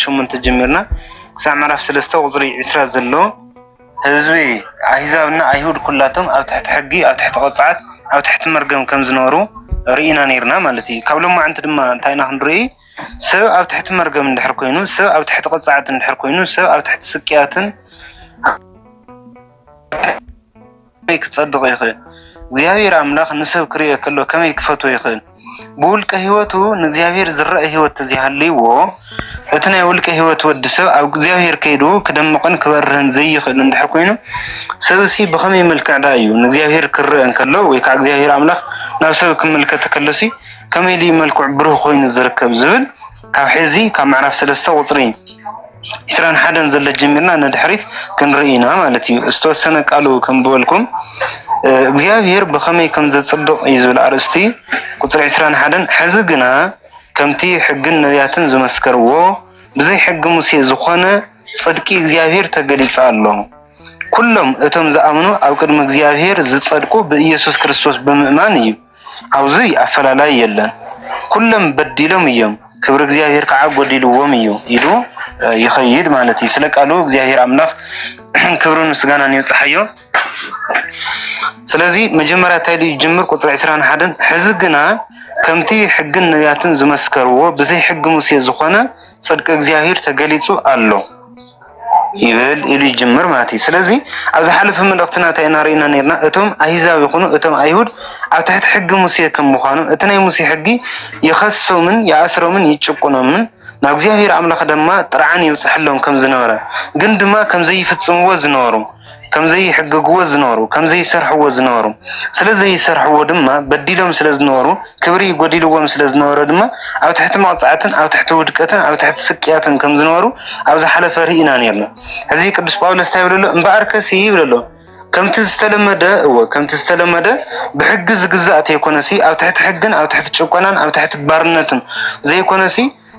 ሸሞንተ ጀሚርና ክሳብ ምዕራፍ ሰለስተ ቁፅሪ ዕስራ ዘሎ፣ ህዝቢ ኣህዛብና ኣይሁድ ኩላቶም ኣብ ትሕቲ ሕጊ፣ ኣብ ትሕቲ ቅፅዓት፣ ኣብ ትሕቲ መርገም ከም ዝነበሩ ርኢና ነይርና ማለት እዩ። ካብ ሎማዓንቲ ድማ እንታይ ኢና ክንርኢ? ሰብ ኣብ ትሕቲ መርገም እንድሕር ኮይኑ፣ ሰብ ኣብ ትሕቲ ቅፅዓት እንድሕር ኮይኑ፣ ሰብ ኣብ ትሕቲ ስቅያትን ከመይ ክጸድቕ ይኽእል? እግዚኣብሔር ኣምላኽ ንሰብ ክርእዮ ከሎ ከመይ ክፈትዎ ይኽእል? ብውልቀ ህይወቱ ንእግዚኣብሔር ዝረአ ህይወት ተዘይሃልይዎ፣ እቲ ናይ ውልቀ ህይወት ወዲ ሰብ ኣብ እግዚኣብሔር ከይዱ ክደምቕን ክበርህን ዘይኽእል እንድሕር ኮይኑ፣ ሰብሲ ብኸመይ መልክዕ ደኣ እዩ ንእግዚኣብሔር ክረአ እንከሎ፣ ወይ ከዓ እግዚኣብሔር ኣምላኽ ናብ ሰብ ክምልከት ከሎሲ ከመይ ኢሉ እዩ መልክዑ ብሩህ ኮይኑ ዝርከብ ዝብል ካብ ሕዚ ካብ ምዕራፍ ሰለስተ ቁፅሪ ዕስራን ሓደን ዘሎ ጀሚርና ንድሕሪት ክንርኢ ኢና ማለት እዩ። ዝተወሰነ ቃሉ ከንብበልኩም። እ፣ እግዚኣብሔር ብኸመይ ከም ዘጽድቕ እዩ ዝብል ኣርእስቲ ቁጽሪ ዕስራን ሓደን። ሕዚ ግና ከምቲ ሕግን ነቢያትን ዝመስከርዎ ብዘይ ሕጊ ሙሴ ዝኾነ ጽድቂ እግዚኣብሔር ተገሊጹ ኣሎ። ኩሎም እቶም ዝኣምኑ ኣብ ቅድሚ እግዚኣብሔር ዝጸድቁ ብኢየሱስ ክርስቶስ ብምእማን እዩ። ኣብዚ ኣፈላላይ የለን። ኩሎም በዲሎም እዮም፣ ክብሪ እግዚኣብሔር ከዓ ጎዲልዎም እዩ ኢሉ፣ እ፣ ይኸይድ ማለት እዩ። ስለ ቃሉ እግዚኣብሔር ኣምላኽ ክብርን ምስጋናን ይብጽሓዮ። ስለዚ መጀመርያ እንታይ ኢሉ ይጅምር? ቁጽሪ ዕስራን ሓደን፣ ሕዚ ግና ከምቲ ሕግን ነቢያትን ዝመስከርዎ ብዘይ ሕጊ ሙሴ ዝኾነ ጽድቂ እግዚኣብሔር ተገሊጹ ኣሎ ይብል ኢሉ ይጅምር ማለት እዩ። ስለዚ ኣብ ዝሓለፈ መልእኽትና እንታይ ኢና ርኢና ነርና? እቶም ኣህዛብ ይኹኑ እቶም ኣይሁድ ኣብ ትሕቲ ሕጊ ሙሴ ከም ምዃኖም፣ እቲ ናይ ሙሴ ሕጊ ይኸሶምን ይኣስሮምን ይጭቁኖምን፣ ናብ እግዚኣብሔር ኣምላኽ ድማ ጥርዓን ይብጽሐሎም ከም ዝነበረ፣ ግን ድማ ከም ዘይፍጽምዎ ዝነበሩ፣ ከም ዘይሕግግዎ ዝነበሩ፣ ከም ዘይሰርሕዎ ዝነበሩ፣ ስለ ዘይሰርሕዎ ድማ በዲሎም ስለ ዝነበሩ፣ ክብሪ ጎዲልዎም ስለ ዝነበረ ድማ ኣብ ትሕቲ መቕጻዕትን ኣብ ትሕቲ ውድቀትን ኣብ ትሕቲ ስቅያትን ከም ዝነበሩ ኣብ ዝሓለፈ ርኢና ነርና። ሕዚ ቅዱስ ጳውሎስ እንታይ ይብል ኣሎ? እምበኣርከሲ ይብል ኣሎ፣ ከምቲ ዝተለመደ፣ እወ፣ ከምቲ ዝተለመደ ብሕጊ ዝግዛእ ተይኮነሲ፣ ኣብ ትሕቲ ሕግን ኣብ ትሕቲ ጭቆናን ኣብ ትሕቲ ባርነትን ዘይኮነሲ፣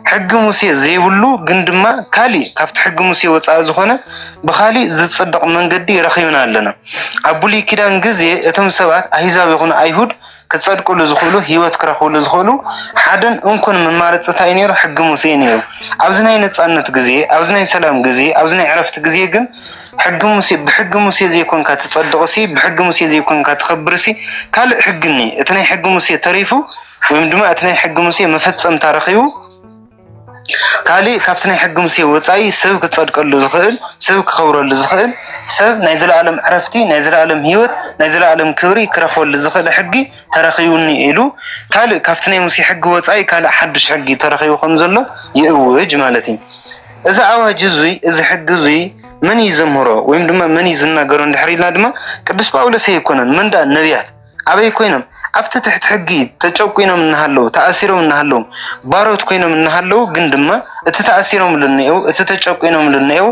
ሕጊ ሙሴ ዘይብሉ ግን ድማ ካሊእ ካብቲ ሕጊ ሙሴ ወጻኢ ዝኾነ ብኻሊእ ዝጽድቕ መንገዲ ረኺብና ኣለና። ኣብ ብሉይ ኪዳን ግዜ እቶም ሰባት ኣህዛብ ይኹኑ ኣይሁድ ክጸድቅሉ ዝኽእሉ፣ ህይወት ክረኽብሉ ዝኽእሉ ሓደን እንኮን መማረጺ እንታይ እዩ ነይሩ? ሕጊ ሙሴ እዩ ነይሩ። ኣብዚ ናይ ነጻነት ግዜ፣ ኣብዚ ናይ ሰላም ግዜ፣ ኣብዚ ናይ ዕረፍቲ ግዜ ግን ሕጊ ሙሴ፣ ብሕጊ ሙሴ ዘይኮንካ ትጸድቕሲ፣ ብሕጊ ሙሴ ዘይኮንካ ትኸብርሲ ካልእ ሕጊ እኒ። እቲ ናይ ሕጊ ሙሴ ተሪፉ ወይም ድማ እቲ ናይ ሕጊ ሙሴ መፈጸምታ ረኺቡ፣ ካልእ ካብቲ ናይ ሕጊ ሙሴ ወጻኢ ሰብ ክጸድቀሉ ዝኽእል፣ ሰብ ክኸብረሉ ዝኽእል፣ ሰብ ናይ ዘለኣለም ዕረፍቲ፣ ናይ ዘለኣለም ህይወት፣ ናይ ዘለኣለም ክብሪ ክረኽበሉ ዝኽእል ሕጊ ተረኺቡኒ ኢሉ፣ ካልእ ካብቲ ናይ ሙሴ ሕጊ ወጻኢ ካልእ ሓድሽ ሕጊ ተረኺቡ ከም ዘሎ ይእውጅ ማለት እዩ። እዚ ኣዋጅ እዙይ፣ እዚ ሕጊ እዙይ መን እዩ ዘምህሮ ወይም ድማ መን እዩ ዝናገሮ እንድሕር ኢልና ድማ ቅዱስ ጳውሎስ ኣይኮነን። መን ደኣ? ነቢያት። ኣበይ ኮይኖም? ኣብቲ ትሕቲ ሕጊ ተጨቂኖም እናሃለዉ፣ ተኣሲሮም እናሃለዉ፣ ባሮት ኮይኖም እናሃለዉ፣ ግን ድማ እቲ ተኣሲሮምሉ እኒኤው፣ እቲ ተጨቂኖምሉ እኒኤው፣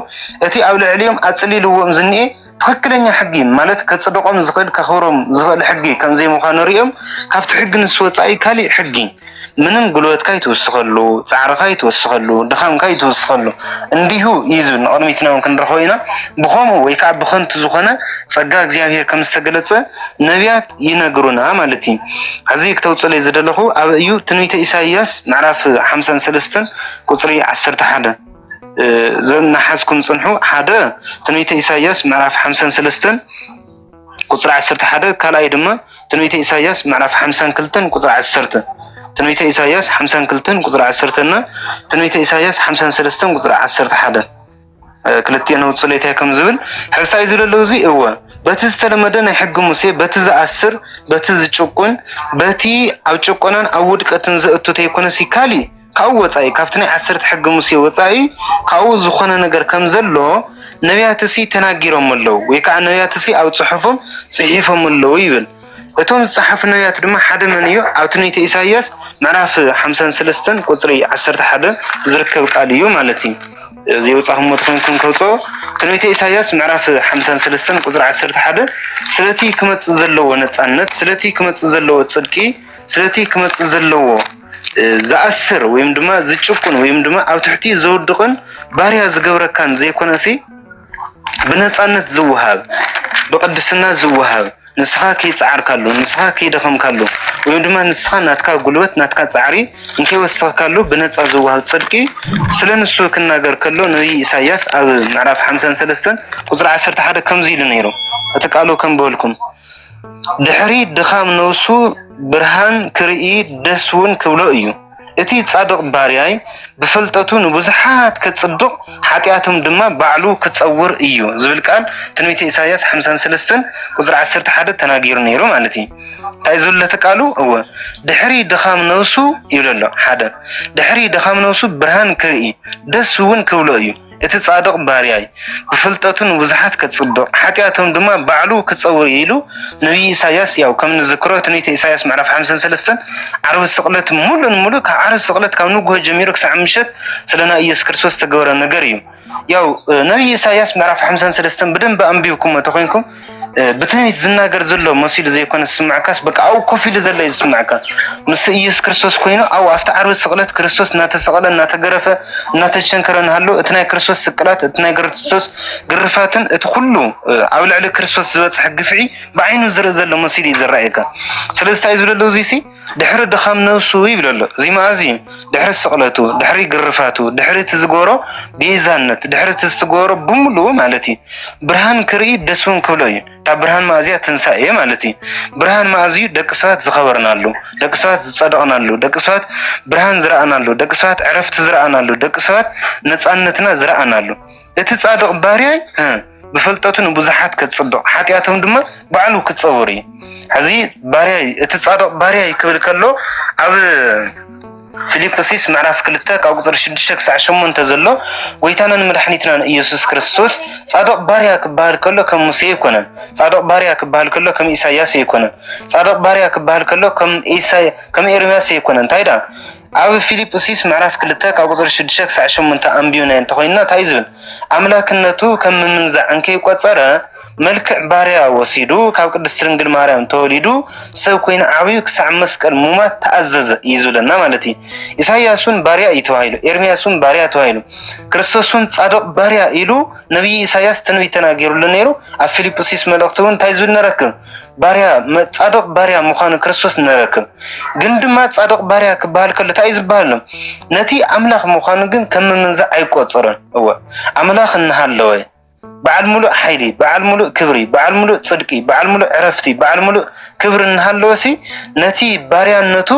እቲ ኣብ ልዕሊኦም ኣጽሊልዎም ዝኒኤ ትኽክለኛ ሕጊ ማለት ከጽድቖም ዝኽእል፣ ከኽብሮም ዝኽእል ሕጊ ከም ዘይምዃኑ ሪኦም፣ ካብቲ ሕጊ ንሱ ወጻኢ ካሊእ ሕጊ ምንም ጉልበትካ ይትውስኸሉ፣ ጻዕርኻ ይትወስኸሉ፣ ድኻምካ ይትወስኸሉ። እንዲሁ እዩ ዝብል፣ ንቕድሚትና እውን ክንረኽቦ ኢና። ብኸምኡ ወይ ከዓ ብኸንቱ ዝኾነ ጸጋ እግዚኣብሔር ከም ዝተገለጸ ነቢያት ይነግሩና ማለት እዩ። ሕዚ ክተውፅለይ ዝደለኹ ኣብ እዩ ትንቢተ ኢሳይያስ ምዕራፍ ሓምሳን ሰለስተን ቁፅሪ ዓሰርተ ሓደ፣ እ፣ ዘናሓዝኩም ጽንሑ። ሓደ ትንቢተ ኢሳይያስ ምዕራፍ ሓምሳን ሰለስተን ቁፅሪ ዓሰርተ ሓደ፣ ካልኣይ ድማ ትንቢተ ኢሳይያስ ምዕራፍ ሓምሳን ክልተን ቁፅሪ ዓሰርተ። ትንቢተ ኢሳይያስ ሓምሳን ክልተን ቁፅሪ ዓሰርተ እና ትንቢተ ኢሳይያስ ሓምሳን ሰለስተን ቁፅሪ ዓሰርተ ሓደ። እ፣ ክልቲኤን ኣውፅለይታይ ከም ዝብል፣ ሕዝታይ ዝለለው እዚ፣ እወ፣ በቲ ዝተለመደ ናይ ሕጊ ሙሴ፣ በቲ ዝኣስር፣ በቲ ዝጭቁን፣ በቲ ኣብ ጭቆናን ኣብ ውድቀትን ዘእቱ ተይኮነሲ፣ ካሊእ ካብኡ ወጻኢ፣ ካብቲ ናይ ዓሰርተ ሕጊ ሙሴ ወጻኢ፣ ካብኡ ዝኾነ ነገር ከም ዘሎ ነቢያትሲ ተናጊሮም ኣለዉ፣ ወይ ከዓ ነቢያትሲ ኣብ ጽሑፎም ጽሒፎም ኣለዉ ይብል። እቶም ዝጸሓፉ ነቢያት ድማ ሓደ መን እዩ? ኣብ ትንቢተ ኢሳይያስ ምዕራፍ ሓምሳን ሰለስተን ቁጽሪ ዓሰርተ ሓደ ዝርከብ ቃል እዩ ማለት እዩ። እዚ የውጻኹሞ ተኾንኩም ከውጽኦ፣ ትንቢተ ኢሳይያስ ምዕራፍ ሓምሳን ሰለስተን ቁጽሪ ዓሰርተ ሓደ፣ ስለቲ ክመጽእ ዘለዎ ነጻነት፣ ስለቲ ክመጽእ ዘለዎ ጽድቂ፣ ስለቲ ክመጽእ ዘለዎ፣ እ፣ ዝኣስር ወይም ድማ ዝጭቁን ወይም ድማ ኣብ ትሕቲ ዘውድቕን ባርያ ዝገብረካን ዘይኮነሲ፣ ብነጻነት ዝወሃብ፣ ብቅድስና ዝወሃብ፣ ንስኻ ከይጸዓርካሉ፣ ንስኻ ከይደኸምካሉ፣ ወይም ድማ ንስኻ ናትካ ጉልበት፣ ናትካ ጻዕሪ እንከይወሰኽካሉ ብነጻ ዝወሃብ ጽድቂ ስለ ንሱ ክናገር ከሎ ነቢይ ኢሳይያስ ኣብ ምዕራፍ ሓምሳን ሰለስተን ቁጽሪ ዓሰርተ ሓደ ከምዚ ኢሉ ነይሩ። እቲ ቃሉ ከም በልኩም፣ ድሕሪ ድኻም ነብሱ ብርሃን ክርኢ ደስ እውን ክብሎ እዩ። እቲ ጻድቕ ባርያይ ብፍልጠቱ ንብዙሓት ከጽድቕ፣ ሓጢኣቶም ድማ ባዕሉ ክጸውር እዩ ዝብል ቃል ትንቢተ ኢሳይያስ ሓምሳን ሰለስተን ቁጽሪ ዓሰርተ ሓደ ተናጊሩ ነይሩ ማለት እዩ። እንታይ ዝብል እቲ ቃሉ? እወ፣ ድሕሪ ድኻም ነብሱ ይብሎ ኣሎ። ሓደ፣ ድሕሪ ድኻም ነብሱ ብርሃን ክርኢ ደስ እውን ክብሎ እዩ። እቲ ጻድቕ ባርያይ ብፍልጠቱ ንብዙሓት ከጽድቕ፣ ሓጢኣቶም ድማ ባዕሉ ክጸውር ኢሉ ነቢይ ኢሳይያስ፣ ያው ከም ንዝክሮ ትንቢተ ኢሳይያስ ምዕራፍ ሓምሳን ሰለስተን ዓርቢ ስቕለት ሙሉእ ንሙሉእ ካብ ዓርቢ ስቕለት ካብ ንግሆ ጀሚሩ ክሳዕ ምሸት ስለ ናይ ኢየሱስ ክርስቶስ ዝተገበረ ነገር እዩ። ያው፣ እ፣ ነቢይ ኢሳይያስ ምዕራፍ ሓምሳን ሰለስተን ብደንብ ኣንቢብኩሞ ተኾይንኩም፣ እ፣ ብትንቢት ዝናገር ዘሎ መሲሉ ዘይኮነ ዝስምዓካስ፣ በቃ ኣብኡ ኮፍ ኢሉ ዘሎ እዩ ዝስምዓካ። ምስ ኢየሱስ ክርስቶስ ኮይኑ ኣብኡ ኣብቲ ዓርቢ ስቕለት ክርስቶስ እናተሰቐለ፣ እናተገረፈ፣ እናተቸንከረ እናሃሎ፣ እቲ ናይ ክርስቶስ ስቅላት፣ እቲ ናይ ክርስቶስ ግርፋትን እቲ ኩሉ፣ እ፣ ኣብ ልዕሊ ክርስቶስ ዝበጽሐ ግፍዒ ብዓይኑ ዝርኢ ዘሎ መሲሉ እዩ ዝረኣየካ። ስለዚ እንታይ እዩ ዝብለሉ እዚሲ? ድሕሪ ድኻም ነብሱ ይብለሎ። እዚ መኣዝ እዩ? ድሕሪ ስቕለቱ፣ ድሕሪ ግርፋቱ፣ ድሕሪ እቲ ዝገበሮ ቤዛነት፣ ድሕሪ እቲ ዝትገበሮ ብምሉኡ ማለት እዩ። ብርሃን ክርኢ ደስ እውን ክብሎ እዩ። እታ ብርሃን መኣዝያ ትንሳኤ ማለት እዩ። ብርሃን መኣዝዩ ደቂ ሰባት ዝኸበርናሉ፣ ደቂ ሰባት ዝጸደቕናሉ፣ ደቂ ሰባት ብርሃን ዝረኣናሉ፣ ደቂ ሰባት ዕረፍቲ ዝረኣናሉ፣ ደቂ ሰባት ነጻነትና ዝረኣናሉ። እቲ ጻድቕ ባርያይ፣ እ፣ ብፍልጠቱ ንብዙሓት ከጽድቕ፣ ሓጢኣቶም ድማ ባዕሉ ክጸውር እዩ። ሕዚ ባርያይ፣ እቲ ጻድቕ ባርያይ ክብል ከሎ፣ ኣብ ፊልጵስዩስ ምዕራፍ ክልተ ካብ ቁጽሪ ሽዱሽተ ክሳዕ ሸሞንተ ዘሎ፣ ጎይታናን መድሓኒትናን ኢየሱስ ክርስቶስ ጻድቕ ባርያ ክበሃል ከሎ ከም ሙሴ ኣይኮነን። ጻድቕ ባርያ ክበሃል ከሎ ከም ኢሳይያስ ኣይኮነን። ጻድቕ ባርያ ክበሃል ከሎ ከም ኢሳይ-፣ ከም ኤርምያስ ኣይኮነን። እንታይ ደኣ? ኣብ ፊልጵስዩስ ምዕራፍ ክልተ ካብ ቁጽሪ ሽዱሽተ ክሳዕ ሸሞንተ ኣንቢብናዮ እንተኾይንና እንታይ እዩ ዝብል? ኣምላክነቱ ከም ምምንዛዕ እንከይቆጸረ፣ መልክዕ ባርያ ወሲዱ፣ ካብ ቅድስቲ ድንግል ማርያም ተወሊዱ፣ ሰብ ኮይኑ ዓብዩ፣ ክሳዕ መስቀል ሙማት ተኣዘዘ እዩ ዝብለና ማለት እዩ። ኢሳይያስ እውን ባርያ እዩ ተባሂሉ፣ ኤርምያስ እውን ባርያ ተባሂሉ፣ ክርስቶስ እውን ጻድቕ ባርያ ኢሉ ነቢይ ኢሳይያስ ትንቢት ተናጊሩሉ ነይሩ። ኣብ ፊልጵስዩስ መልእኽቲ እውን እንታይ ዝብል ንረክብ? ባርያ፣ መ-፣ ጻድቕ ባርያ ምዃኑ ክርስቶስ ንረክብ። ግን ድማ ጻድቕ ባርያ ክበሃል ከሎ እንታይ እዩ ዝበሃል? ነቲ ኣምላኽ ምዃኑ ግን ከም ምምንዛዕ ኣይቆጸሮን። እወ፣ ኣምላኽ እናሃለወ፣ በዓል ሙሉእ ሓይሊ፣ በዓል ሙሉእ ክብሪ፣ በዓል ሙሉእ ጽድቂ፣ በዓል ሙሉእ ዕረፍቲ፣ በዓል ሙሉእ ክብሪ እናሃለወሲ፣ ነቲ ባርያነቱ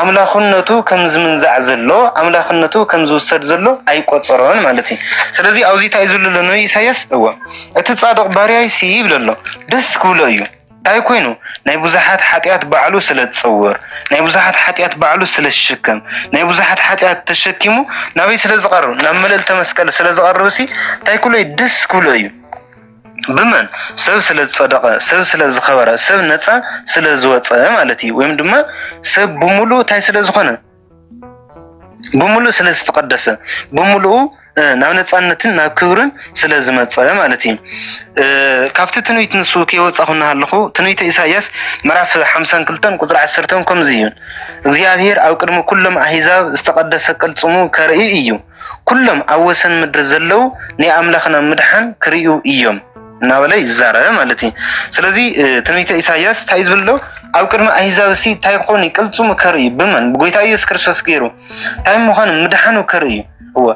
ኣምላኽነቱ ከም ዝምንዛዕ ዘሎ፣ ኣምላኽነቱ ከም ዝውሰድ ዘሎ ኣይቆጸሮን ማለት እዩ። ስለዚ ኣብዚ እንታይ ዝብሎ ኣሎ ነቢይ ኢሳይያስ? እወ፣ እቲ ጻድቕ ባርያይሲ ይብል ኣሎ፣ ደስ ክብሎ እዩ። እንታይ ኮይኑ? ናይ ብዙሓት ሓጢኣት ባዕሉ ስለ ዝጸውር፣ ናይ ብዙሓት ሓጢኣት ባዕሉ ስለ ዝሽከም፣ ናይ ብዙሓት ሓጢኣት ተሸኪሙ ናበይ ስለ ዝቐርብ? ናብ መልዕልተ መስቀል ስለ ዝቐርብሲ እንታይ ክብሎ እዩ? ደስ ክብሎ እዩ። ብመን? ሰብ ስለ ዝጸደቐ፣ ሰብ ስለ ዝኸበረ፣ ሰብ ነጻ ስለ ዝወጸ ማለት እዩ። ወይም ድማ ሰብ ብምሉእ እንታይ ስለ ዝኾነ? ብምሉእ ስለ ዝተቐደሰ፣ ብምሉኡ፣ እ፣ ናብ ነጻነትን ናብ ክብርን ስለ ዝመጸ ማለት እዩ። እ፣ ካብቲ ትንቢት ንሱ ከይወጻኹ እናሃለኹ፣ ትንቢተ ኢሳይያስ ምዕራፍ ሓምሳን ክልተን ቁጽሪ ዓሰርተን ከምዚ እዩ። እግዚኣብሔር ኣብ ቅድሚ ኩሎም ኣህዛብ ዝተቐደሰ ቅልጽሙ ከርኢ እዩ። ኩሎም ኣብ ወሰን ምድሪ ዘለዉ ናይ ኣምላኽና ምድሓን ክርእዩ እዮም እናበለ ይዛረብ ማለት እዩ። ስለዚ፣ እ፣ ትንቢተ ኢሳይያስ እንታይ እዩ ዝብል ኣሎ? ኣብ ቅድሚ ኣህዛብ ሲ እንታይ ክኾን እዩ? ቅልጽሙ ከርኢ እዩ። ብመን? ብጎይታ ኢየሱስ ክርስቶስ ገይሩ። እንታይ ምዃኑ? ምድሓኑ ከርኢ እዩ። እወ፣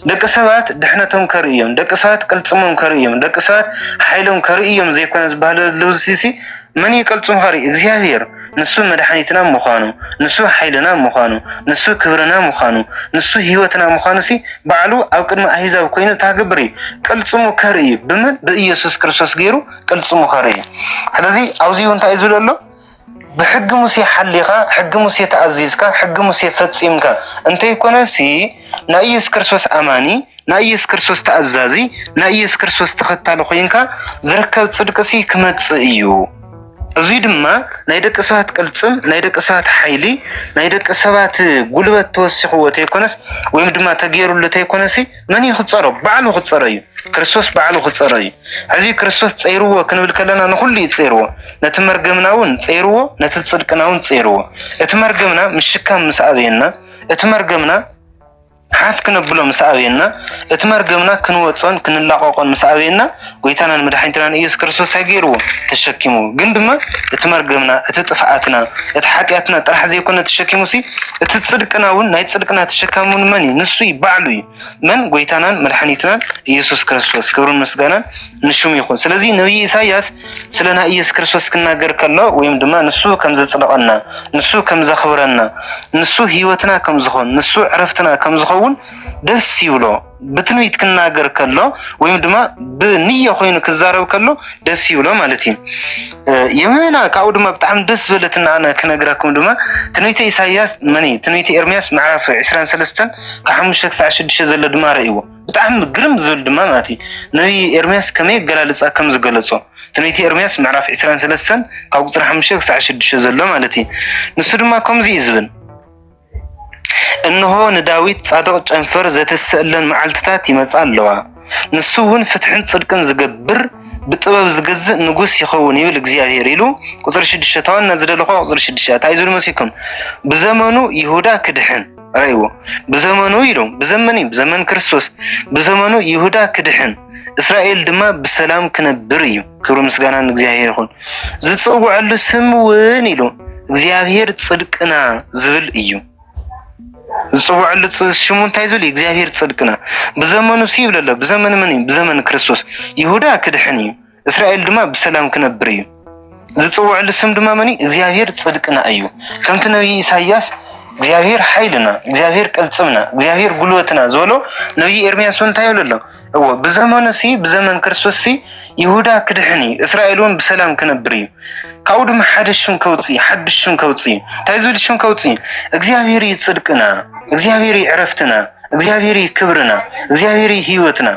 ደቂ ሰባት ድሕነቶም ከርኢ እዮም። ደቂ ሰባት ቅልጽሞም ከርኢ እዮም። ደቂ ሰባት ሓይሎም ከርኢ እዮም ዘይኮነ ዝበሃለሉ ሲ መን እዩ ቅልጽሙ ከርኢ? እግዚኣብሔር። ንሱ መድሓኒትና ምዃኑ፣ ንሱ ሓይልና ምዃኑ፣ ንሱ ክብርና ምዃኑ፣ ንሱ ህይወትና ምዃኑ ሲ ባዕሉ ኣብ ቅድሚ ኣህዛብ ኮይኑ እንታይ ክገብር እዩ? ቅልጽሙ ከርኢ እዩ። ብመን? ብኢየሱስ ክርስቶስ ገይሩ ቅልጽሙ ከርኢ እዩ። ስለዚ ኣብዚ እውን እንታይ እዩ ዝብል ኣሎ? ብሕጊ ሙሴ ሓሊኻ፣ ሕጊ ሙሴ ተኣዚዝካ፣ ሕጊ ሙሴ ፈጺምካ እንተይኮነሲ፣ ናይ ኢየሱስ ክርስቶስ ኣማኒ፣ ናይ ኢየሱስ ክርስቶስ ተኣዛዚ፣ ናይ ኢየሱስ ክርስቶስ ተኸታሊ ኮይንካ ዝርከብ ጽድቅሲ ክመጽእ እዩ። እዙይ ድማ ናይ ደቂ ሰባት ቅልጽም፣ ናይ ደቂ ሰባት ሓይሊ፣ ናይ ደቂ ሰባት ጉልበት ተወሲኽዎ ተይኮነስ፣ ወይም ድማ ተገይሩሉ ተይኮነሲ፣ መን እዩ ክጸሮ? ባዕሉ ክጸሮ እዩ። ክርስቶስ ባዕሉ ክጸሮ እዩ። ሕዚ ክርስቶስ ጸይርዎ ክንብል ከለና ንኹሉ እዩ ጸይርዎ። ነቲ መርገምና እውን ጸይርዎ፣ ነቲ ጽድቅና እውን ጸይርዎ። እቲ መርገምና ምሽካም ምስ ኣበየና፣ እቲ መርገምና ሓፍ ክነብሎ ምስ ኣበየና፣ እቲ መርገምና ክንወጾን ክንላቐቖን ምስ ኣበየና፣ ጎይታናን መድሓኒትናን ኢየሱስ ክርስቶስ እንታይ ገይርዎ? ተሸኪምዎ። ግን ድማ እቲ መርገምና፣ እቲ ጥፍኣትና፣ እቲ ሓጢኣትና ጥራሕ ዘይኮነ ተሸኪሙሲ፣ እቲ ጽድቅና እውን፣ ናይ ጽድቅና ተሸካሚ እውን መን እዩ? ንሱ እዩ፣ ባዕሉ እዩ። መን? ጎይታናን መድሓኒትናን ኢየሱስ ክርስቶስ። ክብርን ምስጋናን ንሽሙ ይኹን። ስለዚ ነቢይ ኢሳይያስ ስለ ናይ ኢየሱስ ክርስቶስ ክናገር ከሎ፣ ወይም ድማ ንሱ ከም ዘጽድቐና፣ ንሱ ከም ዘኽብረና፣ ንሱ ህይወትና ከም ዝኾን፣ ንሱ ዕረፍትና ከም ዝኸውን ደስ ይብሎ። ብትንቢት ክናገር ከሎ፣ ወይም ድማ ብንየ ኮይኑ ክዛረብ ከሎ ደስ ይብሎ ማለት እዩ። እ፣ የመና ካብኡ ድማ ብጣዕሚ ደስ ዝበለትና ኣነ ክነግራኩም ድማ ትንቢተ ኢሳይያስ፣ መን እዩ? ትንቢተ ኤርምያስ ምዕራፍ ዕስራን ሰለስተን ካብ ሓሙሽተ ክሳዕ ሽዱሽተ ዘሎ ድማ ረእይዎ። ብጣዕሚ ግርም ዝብል ድማ ማለት እዩ። ነቢይ ኤርምያስ ከመይ ኣገላልጻ ከም ዝገለጾ። ትንቢተ ኤርምያስ ምዕራፍ ዕስራን ሰለስተን ካብ ቁጽሪ ሓሙሽተ ክሳዕ ሽዱሽተ ዘሎ ማለት እዩ። ንሱ ድማ ከምዚ እዩ ዝብል፣ እንሆ ንዳዊት ጻድቕ ጨንፈር ዘተስእለን መዓልትታት ይመጻ ኣለዋ። ንሱ እውን ፍትሕን ጽድቅን ዝገብር፣ ብጥበብ ዝገዝእ ንጉስ ይኸውን ይብል እግዚኣብሔር ኢሉ፣ ቁጽሪ ሽዱሽተ፣ ተዋና ዝደለኹ ቁጽሪ ሽዱሽተ፣ እንታይ ዝብል መሲልኩም? ብዘመኑ ይሁዳ ክድሕን፣ ረእይዎ። ብዘመኑ ኢሉ፣ ብዘመን እዩ፣ ብዘመን ክርስቶስ። ብዘመኑ ይሁዳ ክድሕን፣ እስራኤል ድማ ብሰላም ክነብር እዩ። ክብሪ ምስጋና ንእግዚኣብሔር ይኹን። ዝጽውዐሉ ስም እውን ኢሉ፣ እግዚኣብሔር ጽድቅና ዝብል እዩ። ዝጽውዐሉ ጽ-፣ ሽሙ እንታይ ዝብል እዩ? እግዚኣብሔር ጽድቅና። ብዘመኑ ሲ ይብል ኣሎ። ብዘመን መን እዩ? ብዘመን ክርስቶስ። ይሁዳ ክድሕን እዩ። እስራኤል ድማ ብሰላም ክነብር እዩ። ዝጽውዐሉ ስም ድማ መን እዩ? እግዚኣብሔር ጽድቅና እዩ። ከምቲ ነቢይ ኢሳይያስ እግዚኣብሔር ሓይልና፣ እግዚኣብሔር ቅልጽምና፣ እግዚኣብሔር ጉልበትና ዝበሎ፣ ነቢይ ኤርምያስ እውን እንታይ ይብል ኣሎ? እዎ፣ ብዘመኑ ሲ፣ ብዘመን ክርስቶስ ሲ፣ ይሁዳ ክድሕን እዩ፣ እስራኤል እውን ብሰላም ክነብር እዩ። ካብኡ ድማ ሓደ ሽም ከውጽእ፣ ሓድሽ ሽም ከውጽእ እዩ። እንታይ ዝብል ሽም ከውጽእ እዩ? እግዚኣብሔር እዩ ጽድቅና፣ እግዚኣብሔር እዩ ዕረፍትና፣ እግዚኣብሔር እዩ ክብርና፣ እግዚኣብሔር እዩ ህይወትና።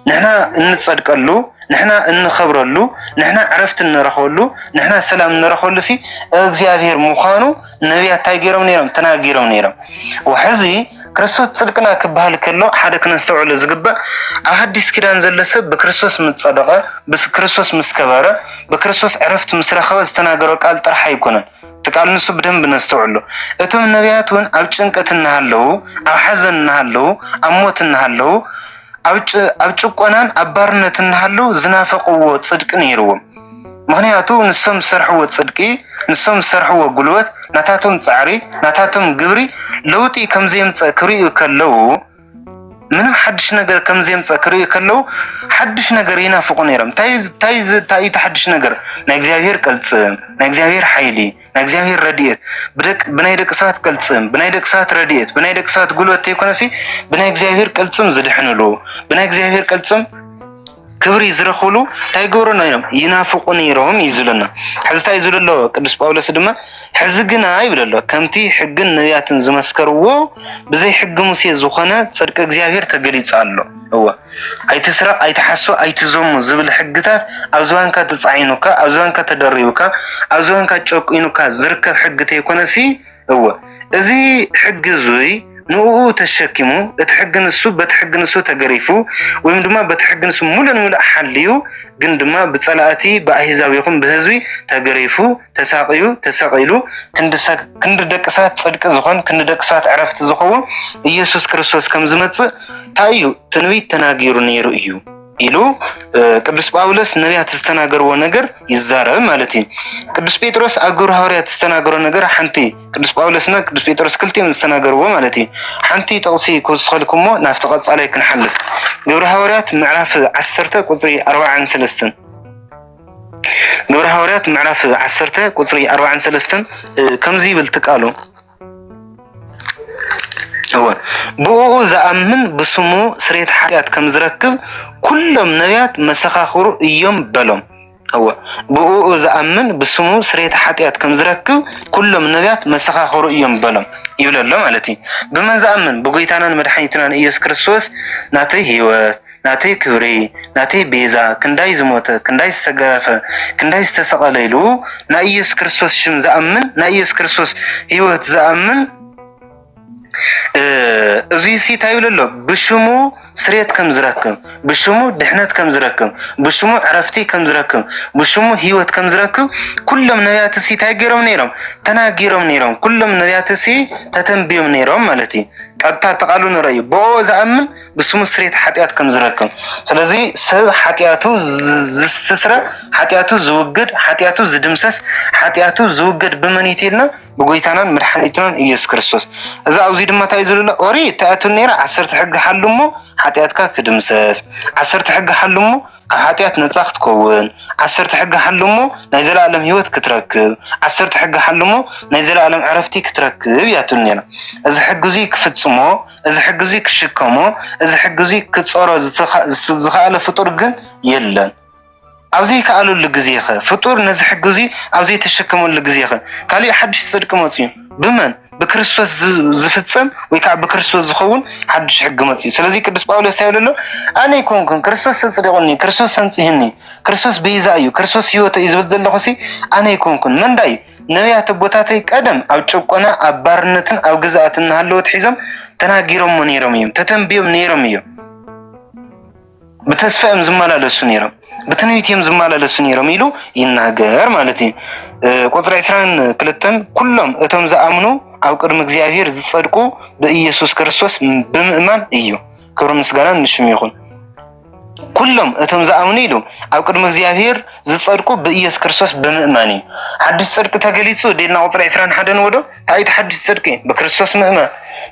ንሕና እንጸድቀሉ፣ ንሕና እንኸብረሉ፣ ንሕና ዕረፍቲ እንረኽበሉ፣ ንሕና ሰላም እንረኽበሉ ሲ እግዚኣብሔር ምዃኑ ነቢያት እንታይ ገይሮም ነይሮም? ተናጊሮም ነይሮም። ወሕዚ ክርስቶስ ጽድቅና ክበሃል ከሎ ሓደ ክነስተውዕሎ ዝግባእ፣ ኣብ ሓዲስ ኪዳን ዘሎ ሰብ ብክርስቶስ ምስ ጸደቐ፣ ብክርስቶስ ምስ ከበረ፣ ብክርስቶስ ዕረፍቲ ምስ ረኸበ ዝተናገሮ ቃል ጥራሕ ኣይኮነን። እቲ ቃል ንሱ ብደንቢ ነስተውዕሎ። እቶም ነቢያት እውን ኣብ ጭንቀት እናሃለዉ፣ ኣብ ሓዘን እናሃለዉ፣ ኣብ ሞት እናሃለዉ፣ ኣብ ጭ-፣ ኣብ ጭቆናን ኣብ ባርነት እናሃለዉ ዝናፈቕዎ ጽድቂ ነይርዎም። ምኽንያቱ ንሶም ዝሰርሕዎ ጽድቂ፣ ንሶም ዝሰርሕዎ ጉልበት፣ ናታቶም ጻዕሪ፣ ናታቶም ግብሪ ለውጢ ከም ዘየምጽእ ክርእዩ ከለዉ፣ ምንም ሓድሽ ነገር ከም ዘየምጽእ ክርእዩ ከለዉ፣ ሓድሽ ነገር ይናፍቑ ነይሮም። እንታይ፣ እንታይ፣ እንታይ እዩ እቲ ሓድሽ ነገር? ናይ እግዚኣብሔር ቅልጽም፣ ናይ እግዚኣብሔር ሓይሊ፣ ናይ እግዚኣብሔር ረድኤት፣ ብደቅ-፣ ብናይ ደቂ ሰባት ቅልጽም፣ ብናይ ደቂ ሰባት ረድኤት፣ ብናይ ደቂ ሰባት ጉልበት ተይኮነሲ፣ ብናይ እግዚኣብሔር ቅልጽም ዝድሕንሉ፣ ብናይ እግዚኣብሔር ቅልጽም ክብሪ ዝረኽብሉ እንታይ ይገብሩ ነይሮም? ይናፍቑ ነይሮም እዩ ዝብለና። ሕዚ እንታይ እዩ ዝብሎ ኣሎ ቅዱስ ጳውሎስ ድማ? ሕዚ ግና ይብል ኣሎ፣ ከምቲ ሕግን ነቢያትን ዝመስከርዎ፣ ብዘይ ሕጊ ሙሴ ዝኾነ ጽድቂ እግዚኣብሔር ተገሊጹ ኣሎ። እወ፣ ኣይትስረቕ፣ ኣይትሓሱ፣ ኣይትዘሙ ዝብል ሕግታት ኣብ ዝባንካ ተጻዒኑካ፣ ኣብ ዝባንካ ተደሪቡካ፣ ኣብ ዝባንካ ጨቂኑካ ዝርከብ ሕጊ ተይኮነሲ፣ እወ፣ እዚ ሕጊ እዙይ ንእኡ ተሸኪሙ፣ እቲ ሕጊ ንሱ፣ በቲ ሕጊ ንሱ ተገሪፉ፣ ወይም ድማ በቲ ሕጊ ንሱ ሙሉእ ንሙሉእ ሓልዩ፣ ግን ድማ ብጸላእቲ፣ ብኣህዛብ ይኹን ብህዝቢ ተገሪፉ፣ ተሳቕዩ፣ ተሰቒሉ፣ ክንዲ ሰ-፣ ክንዲ ደቂ ሰባት ጽድቂ ዝኾን፣ ክንዲ ደቂ ሰባት ዕረፍቲ ዝኸውን ኢየሱስ ክርስቶስ ከም ዝመጽእ እንታይ እዩ? ትንቢት ተናጊሩ ነይሩ እዩ ኢሉ፣ እ፣ ቅዱስ ጳውሎስ ነቢያት ዝተናገርዎ ነገር ይዛረብ ማለት እዩ። ቅዱስ ጴጥሮስ ኣብ ግብረ ሃዋርያት ዝተናገሮ ነገር ሓንቲ፣ ቅዱስ ጳውሎስና ቅዱስ ጴጥሮስ ክልቲኦም ዝተናገርዎ ማለት እዩ። ሓንቲ ጥቕሲ ክውስኸልኩሞ ናብቲ ቀጻላይ ክንሓልፍ። ግብረ ሃዋርያት ምዕራፍ ዓሰርተ ቁጽሪ ኣርባዓን ሰለስተን። ግብረ ሃዋርያት ምዕራፍ ዓሰርተ ቁጽሪ ኣርባዓን ሰለስተን፣ እ፣ ከምዚ ይብል እቲ ቃሉ። እወ፣ ብእኡ ዝኣምን ብስሙ ስርየት ሓጢኣት ከም ዝረክብ ኩሎም ነቢያት መሰኻኽሩ እዮም በሎም። እወ፣ ብእኡ ዝኣምን ብስሙ ስርየት ሓጢኣት ከም ዝረክብ ኩሎም ነቢያት መሰኻኽሩ እዮም በሎም ይብል ኣሎ ማለት እዩ። ብመን ዝኣምን? ብጎይታናን መድሓኒትናን ኢየሱስ ክርስቶስ ናተይ ህይወት፣ ናተይ ክብሪ፣ ናተይ ቤዛ፣ ክንዳይ ዝሞተ፣ ክንዳይ ዝተገረፈ፣ ክንዳይ ዝተሰቐለ ኢሉ ናይ ኢየሱስ ክርስቶስ ሽም ዝኣምን፣ ናይ ኢየሱስ ክርስቶስ ህይወት ዝኣምን፣ እ፣ እዙይ ሲ እንታይ ይብል ኣሎ? ብሽሙ ስርየት ከም ዝረክብ፣ ብሽሙ ድሕነት ከም ዝረክብ፣ ብሽሙ ዕረፍቲ ከም ዝረክብ፣ ብሽሙ ህይወት ከም ዝረክብ ኩሎም ነቢያት ሲ እንታይ ገይሮም ነይሮም? ተናጊሮም ነይሮም። ኩሎም ነቢያት ሲ ተተንብዮም ነይሮም ማለት እዩ። ኣብታ ተቓሉ ንረእዩ። ብኦ ዝኣምን ብስሙ ስርየት ሓጢኣት ከም ዝረክብ። ስለዚ ሰብ ሓጢኣቱ ዝ-፣ ዝስትስረ፣ ሓጢኣቱ ዝውግድ፣ ሓጢኣቱ ዝድምሰስ፣ ሓጢኣቱ ዝውገድ ብመን እዩ ተልና? ብጎይታናን መድሓኒትናን ኢየሱስ ክርስቶስ። እዚ ኣብዚ ድማ እንታይ እዩ ዝብሎ? ኦሪት እንታይ እያ ትብል ነይራ? ዓሰርተ ሕጊ ሓሉ እሞ ሓጢኣትካ ክድምሰስ። ዓሰርተ ሕጊ ሓሉ እሞ ካብ ሓጢኣት ነጻ ክትከውን። ዓሰርተ ሕጊ ሓሉ እሞ ናይ ዘለኣለም ህይወት ክትረክብ። ዓሰርተ ሕጊ ሓሉ እሞ ናይ ዘለኣለም ዕረፍቲ ክትረክብ እያ ትብል ነይራ። እዚ ሕጊ እዚ ክፍጽሞ፣ እዚ ሕጊ እዚ ክሽከሞ፣ እዚ ሕጊ እዚ ክጸሮ ዝተኻ-፣ ዝኸኣለ ፍጡር ግን የለን። ኣብ ዘይከኣለሉ ግዜ ኸ፣ ፍጡር ነዚ ሕጊ እዚ ኣብ ዘይተሸከመሉ ግዜ ኸ፣ ካሊእ ሓድሽ ጽድቂ መጽዩ። ብመን? ብክርስቶስ ዝ-፣ ዝፍጸም ወይ ከዓ ብክርስቶስ ዝኸውን ሓድሽ ሕጊ መጽዩ። ስለዚ ቅዱስ ጳውሎስ እንታይ ይብል ኣሎ? ኣነ ኣይኮንኩን፣ ክርስቶስ ኣጽዲቑኒ፣ ክርስቶስ ኣንጺህኒ፣ ክርስቶስ ቤዛ እዩ፣ ክርስቶስ ህይወት እዩ ዝብል ዘለኹሲ ኣነ ኣይኮንኩን። መን ዳይ? ነቢያት ኣቦታተይ ቀደም ኣብ ጭቆና፣ ኣብ ባርነትን ኣብ ግዝኣትን እናሃለዉ ኣትሒዞም ተናጊሮሞ ነይሮም እዮም፣ ተተንብዮም ነይሮም እዮም። ብተስፋ እዮም ዝመላለሱ ነይሮም፣ ብትንቢት እዮም ዝመላለሱ ነይሮም ኢሉ ይናገር ማለት እዩ። እ፣ ቁጽሪ ዕስራን ክልተን፣ "ኩሎም እቶም ዝኣምኑ ኣብ ቅድሚ እግዚኣብሔር ዝጸድቁ ብኢየሱስ ክርስቶስ ብምእማን እዩ። ክብሪ ምስጋና ንሽሙ ይኹን። ኩሎም እቶም ዝኣምኑ" ኢሉ፣ "ኣብ ቅድሚ እግዚኣብሔር ዝጸድቁ ብኢየሱስ ክርስቶስ ብምእማን እዩ።" ሓድሽ ጽድቂ ተገሊጹ፣ ዴልና ቁጽሪ ዕስራን ሓደን ወዶ፣ እንታይ እቲ ሓድሽ ጽድቂ? ብክርስቶስ ምእማን።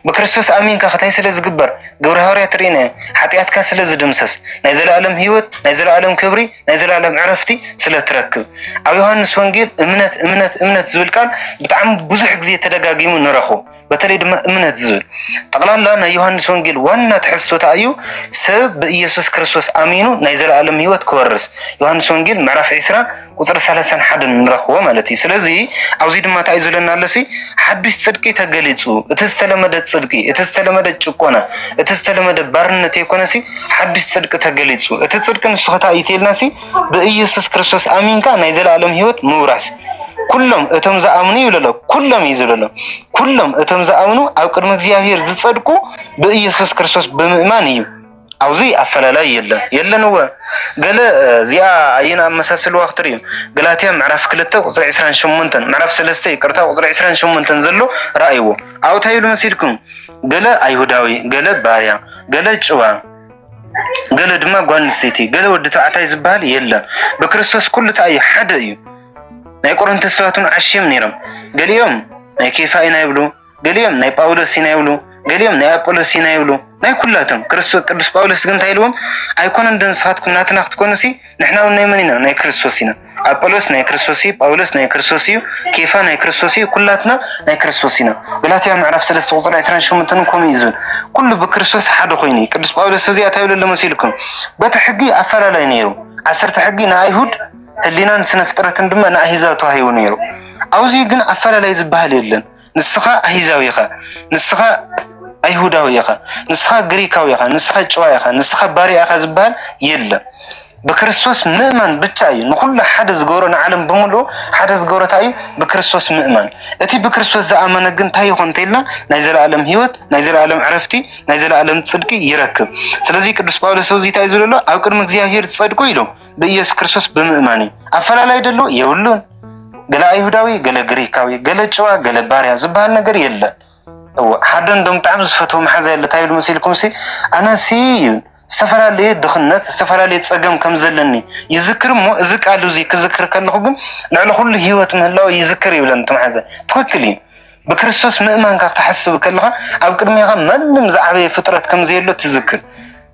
ብክርስቶስ ኣሚንካ ከታይ ስለ ዝግበር? ግብረ ሃዋርያት ርኢናዮ። ሓጢኣትካ ስለ ዝድምሰስ፣ ናይ ዘለኣለም ህይወት፣ ናይ ዘለኣለም ክብሪ፣ ናይ ዘለኣለም ዕረፍቲ ስለ ትረክብ። ኣብ ዮሃንስ ወንጌል እምነት፣ እምነት፣ እምነት ዝብል ቃል ብጣዕሚ ብዙሕ ግዜ ተደጋጊሙ ንረኽቦ። በተለይ ድማ እምነት ዝብል። ጠቕላላ ናይ ዮሃንስ ወንጌል ዋና ትሕዝቶታ እዩ፣ ሰብ ብኢየሱስ ክርስቶስ ኣሚኑ ናይ ዘለኣለም ህይወት ክወርስ። ዮሃንስ ወንጌል ምዕራፍ ዕስራ ቁጽሪ ሰላሳን ሓደን ንረኽቦ ማለት እዩ። ስለዚ ኣብዚ ድማ እንታይ እዩ ዝብለና ኣሎሲ? ሓድሽ ጽድቂ ተገሊጹ። እቲ ዝተለመደ ጽድቂ፣ እቲ ዝተለመደ ጭቆና፣ እቲ ዝተለመደ ባርነት ኣይኮነሲ፣ ሓድሽ ጽድቂ ተገሊጹ። እቲ ጽድቂ ንሱ ኸታ እዩ ተይልናሲ፣ ብኢየሱስ ክርስቶስ ኣሚንካ ናይ ዘለኣለም ህይወት ምውራስ። ኩሎም እቶም ዝኣምኑ ይብለሎ፣ ኩሎም እዩ ዝብለሎ። ኩሎም እቶም ዝኣምኑ ኣብ ቅድሚ እግዚኣብሔር ዝጸድቁ ብኢየሱስ ክርስቶስ ብምእማን እዩ። ኣብዚ ኣፈላላይ የለን፣ የለን። እወ፣ ገለ፣ እ፣ እዚኣ ኣየን ኣመሳስልዋ ክትርእዩ? ገላትያ ምዕራፍ ክልተ ቁጽሪ ዕስራን ሸሞንተን፣ ምዕራፍ ሰለስተ ይቅርታ፣ ቁጽሪ ዕስራን ሸሞንተን ዘሎ ረኣይዎ። ኣብኡ እንታይ ይብሉ መሲልኩም? ገለ ኣይሁዳዊ፣ ገለ ባርያ፣ ገለ ጭዋ፣ ገለ ድማ ጓል ኣንስተይቲ፣ ገለ ወዲ ተባዕታይ ዝበሃል የለን። ብክርስቶስ ኩሉ እንታይ እዩ? ሓደ እዩ። ናይ ቆሮንቶስ ሰባት እውን ዓሽዮም ነይሮም። ገሊኦም ናይ ኬፋ ኢና ይብሉ፣ ገሊኦም ናይ ጳውሎስ ኢና ይብሉ፣ ገሊኦም ናይ ኣጶሎስ ኢና ይብሉ። ናይ ኩላቶም ክርስቶስ፣ ቅዱስ ጳውሎስ ግን እንታይ ኢልዎም? "ኣይኮነን ዶ ንስኻትኩም ናትና ክትኮኑሲ፣ ንሕና እውን ናይ መን ኢና? ናይ ክርስቶስ ኢና። ኣጶሎስ ናይ ክርስቶስ እዩ፣ ጳውሎስ ናይ ክርስቶስ እዩ፣ ኬፋ ናይ ክርስቶስ እዩ፣ ኩላትና ናይ ክርስቶስ ኢና።" ገላትያ ምዕራፍ ሰለስተ ቁጽሪ ዕስራን ሸሞንተን ከምኡ እዩ ዝብል። ኩሉ ብክርስቶስ ሓደ ኮይኑ እዩ። ቅዱስ ጳውሎስ እዚኣ እንታይ ይብለሉ መሲልኩም? በቲ ሕጊ ኣፈላላይ ነይሩ። ዓሰርተ ሕጊ ንኣይሁድ፣ ህሊናን ስነ ፍጥረትን ድማ ንኣህዛብ ተዋሂቡ ነይሩ። ኣብዚ ግን ኣፈላላይ ዝበሃል የለን። ንስኻ ኣህዛብ ኢኻ፣ ንስኻ ኣይሁዳዊ ኢኻ፣ ንስኻ ግሪካዊ ኢኻ፣ ንስኻ ጭዋ ኢኻ፣ ንስኻ ባርያ ኢኻ ዝበሃል የለን። ብክርስቶስ ምእማን ብቻ እዩ ንኹሉ ሓደ ዝገብሮ፣ ንዓለም ብምልኡ ሓደ ዝገብሮ እንታይ እዩ? ብክርስቶስ ምእማን። እቲ ብክርስቶስ ዝኣመነ ግን እንታይ ይኾን እንተኢልና፣ ናይ ዘለኣለም ህይወት፣ ናይ ዘለኣለም ዕረፍቲ፣ ናይ ዘለኣለም ጽድቂ ይረክብ። ስለዚ ቅዱስ ጳውሎስ ኣብዚ እንታይ እዩ ዝብሎ ኣሎ? "ኣብ ቅድሚ እግዚኣብሔር ዝጸድቁ" ኢሉ ብኢየሱስ ክርስቶስ ብምእማን እዩ። ኣፈላላይ ደሎ የብሉን። ገለ ኣይሁዳዊ፣ ገለ ግሪካዊ፣ ገለ ጭዋ፣ ገለ ባርያ ዝበሃል ነገር የለን። እወ፣ ሓደ እንዶም ብጣዕሚ ዝፈትዎ መሓዛ የለ፣ እንታይ ይብል መሲልኩም ሲ? ኣነሲ እዩ ዝተፈላለየ ድኽነት፣ ዝተፈላለየ ጸገም ከም ዘለኒ ይዝክር እሞ፣ እዚ ቃል እዚ ክዝክር ከለኹ ግን ልዕሊ ኩሉ ህይወት ምህላው ይዝክር ይብለኒ እቲ መሓዛ። ትኽክል እዩ። ብክርስቶስ ምእማንካ ክትሓስብ ከለኻ፣ ኣብ ቅድሜኻ ማንም ዝዓበየ ፍጥረት ከም ዘየሎ ትዝክር።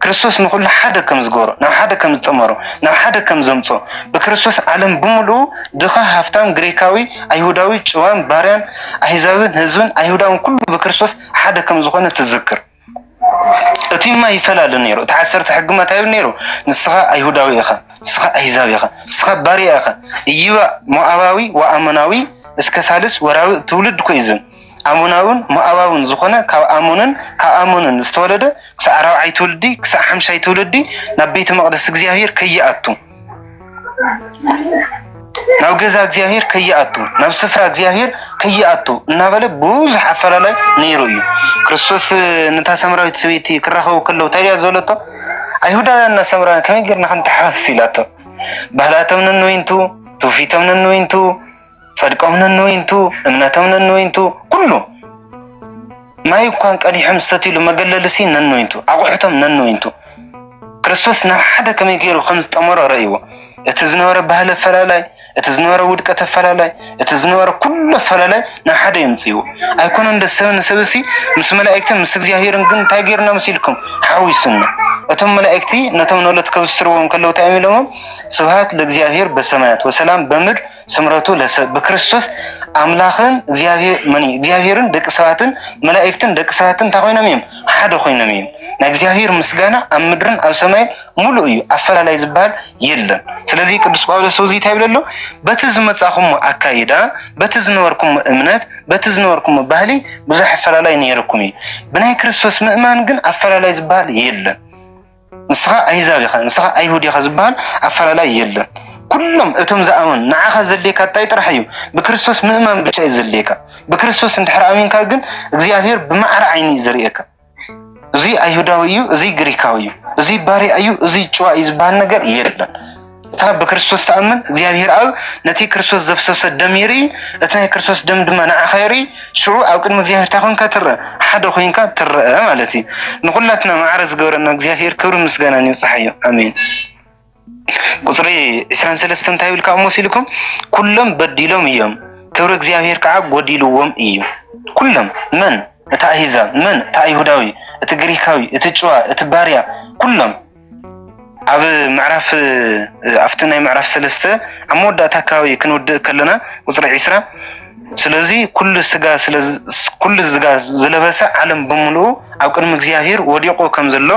ክርስቶስ ንኹሉ ሓደ ከም ዝገበሮ፣ ናብ ሓደ ከም ዝጠመሮ፣ ናብ ሓደ ከም ዘምጾ፣ ብክርስቶስ ዓለም ብምልኡ፣ ድኻ ሃፍታም፣ ግሪካዊ ኣይሁዳዊ፣ ጭዋን ባርያን፣ ኣህዛብን ህዝብን ኣይሁዳውን ኩሉ ብክርስቶስ ሓደ ከም ዝኾነ ትዝክር። እቲማ ይፈላለ ነይሩ። እቲ ዓሰርተ ሕጊማ እንታይ ይብል ነይሩ? "ንስኻ ኣይሁዳዊ ኢኻ፣ ንስኻ ኣህዛብ ኢኻ፣ ንስኻ ባርያ ኢኻ። እይባ ሞዓባዊ ወኣሞናዊ እስከ ሳልስ ወራብእ ትውልድ" እኮ እዩ ዝብል። ኣሞናውን ሞዓባውን ዝኾነ፣ ካብ ኣሞንን ካብ ኣሞንን ዝተወለደ፣ ክሳዕ ራብዓይ ትውልዲ፣ ክሳዕ ሓምሻይ ትውልዲ ናብ ቤተ መቕደስ እግዚኣብሔር ከይኣቱ፣ ናብ ገዛ እግዚኣብሔር ከይኣቱ፣ ናብ ስፍራ እግዚኣብሔር ከይኣቱ እናበለ ብዙሕ ኣፈላላይ ነይሩ እዩ። ክርስቶስ ነታ ሳምራዊት ሰበይቲ ክራኸቡ ከለዉ እንታይ ድያ ዝበለቶ? "ኣይሁዳውያንና ሳምራውያን ከመይ ጌርና ክንተሓዋወስ?" ኢላቶ። ባህላቶም ነንወይንቱ፣ ትውፊቶም ነንወይንቱ፣ ጸድቆም ነንወይንቱ፣ እምነቶም ነንወይንቱ፣ ኩሉ ማይ እኳን ቀዲሖም ዝሰትይሉ መገለልሲ ነንወይንቱ፣ ኣቑሑቶም ነንወይንቱ። ክርስቶስ ናብ ሓደ ከመይ ገይሩ ከም ዝጠመሮ ረእይዎ። እቲ ዝነበረ ባህሊ ኣፈላላይ፣ እቲ ዝነበረ ውድቀት ኣፈላላይ፣ እቲ ዝነበረ ኩሉ ኣፈላላይ ናብ ሓደ የምፅእዎ። ኣይኮነን ዶ ሰብ ንሰብሲ ምስ መላእክትን ምስ እግዚኣብሔርን ግን እንታይ ገይርና መሲልኩም? ሓዊስና። እቶም መላእክቲ ነቶም ኖሎት ከብስርዎም ከለዉ እንታይ እዮም ኢሎሞም? ስብሃት ለእግዚኣብሔር በሰማያት ወሰላም በምድር ስምረቱ ለሰብ። ብክርስቶስ ኣምላኽን እግዚኣብሔር መን እዩ? እግዚኣብሔርን ደቂ ሰባትን መላእክትን ደቂ ሰባትን እንታይ ኮይኖም እዮም? ሓደ ኮይኖም እዮም። ናይ እግዚኣብሔር ምስጋና ኣብ ምድርን ኣብ ሰማይን ሙሉእ እዩ። ኣፈላላይ ዝበሃል የለን። ስለዚ ቅዱስ ጳውሎስ እዚ እንታይ ይብል ኣሎ? በቲ ዝመጻኹሞ ኣካይዳ፣ በቲ ዝነበርኩሞ እምነት፣ በቲ ዝነበርኩሞ ባህሊ ብዙሕ ኣፈላላይ ነይርኩም እዩ። ብናይ ክርስቶስ ምእማን ግን ኣፈላላይ ዝበሃል የለን። ንስኻ ኣህዛብ ኢኻ፣ ንስኻ ኣይሁድ ኢኻ ዝበሃል ኣፈላላይ የለን። ኩሎም እቶም ዝኣመኑ ንዓኻ ዘድልየካ እንታይ ጥራሕ እዩ? ብክርስቶስ ምእማን ብቻ እዩ ዘድልየካ። ብክርስቶስ እንድሕር ኣሚንካ ግን እግዚኣብሔር ብማዕረ ዓይኒ እዩ ዝርእየካ። እዚ ኣይሁዳዊ እዩ፣ እዚ ግሪካዊ እዩ፣ እዚ ባርያ እዩ፣ እዚ ጭዋ እዩ ዝበሃል ነገር የለን። እታ ብክርስቶስ ትኣምን እግዚኣብሔር ኣብ ነቲ ክርስቶስ ዘፍሰሰ ደም ይርኢ፣ እቲ ናይ ክርስቶስ ደም ድማ ንዓኻ ይርኢ። ሽዑ ኣብ ቅድሚ እግዚኣብሔር እንታይ ኮንካ ትረአ? ሓደ ኮይንካ ትረአ ማለት እዩ። ንኹላትና ማዕረ ዝገበረና እግዚኣብሔር ክብሪ ምስጋናን ይብጽሓዮ። ኣሜን። ቁጽሪ ዕስራን ሰለስተን እንታይ ይብል ካብ መሲልኩም? ኩሎም በዲሎም እዮም፣ ክብሪ እግዚኣብሔር ከዓ ጎዲልዎም እዩ። ኩሎም መን? እቲ ኣህዛብ መን? እቲ ኣይሁዳዊ፣ እቲ ግሪካዊ፣ እቲ ጭዋ፣ እቲ ባርያ፣ ኩሎም ኣብ ምዕራፍ ኣብቲ ናይ ምዕራፍ ሰለስተ ኣብ መወዳእታ ኣካባቢ ክንውድእ ከለና ቁፅሪ ዕስራ ስለዚ ኩሉ ስጋ ስለ ኩሉ ስጋ ዝለበሰ ዓለም ብምልኡ ኣብ ቅድሚ እግዚኣብሔር ወዲቑ ከም ዘሎ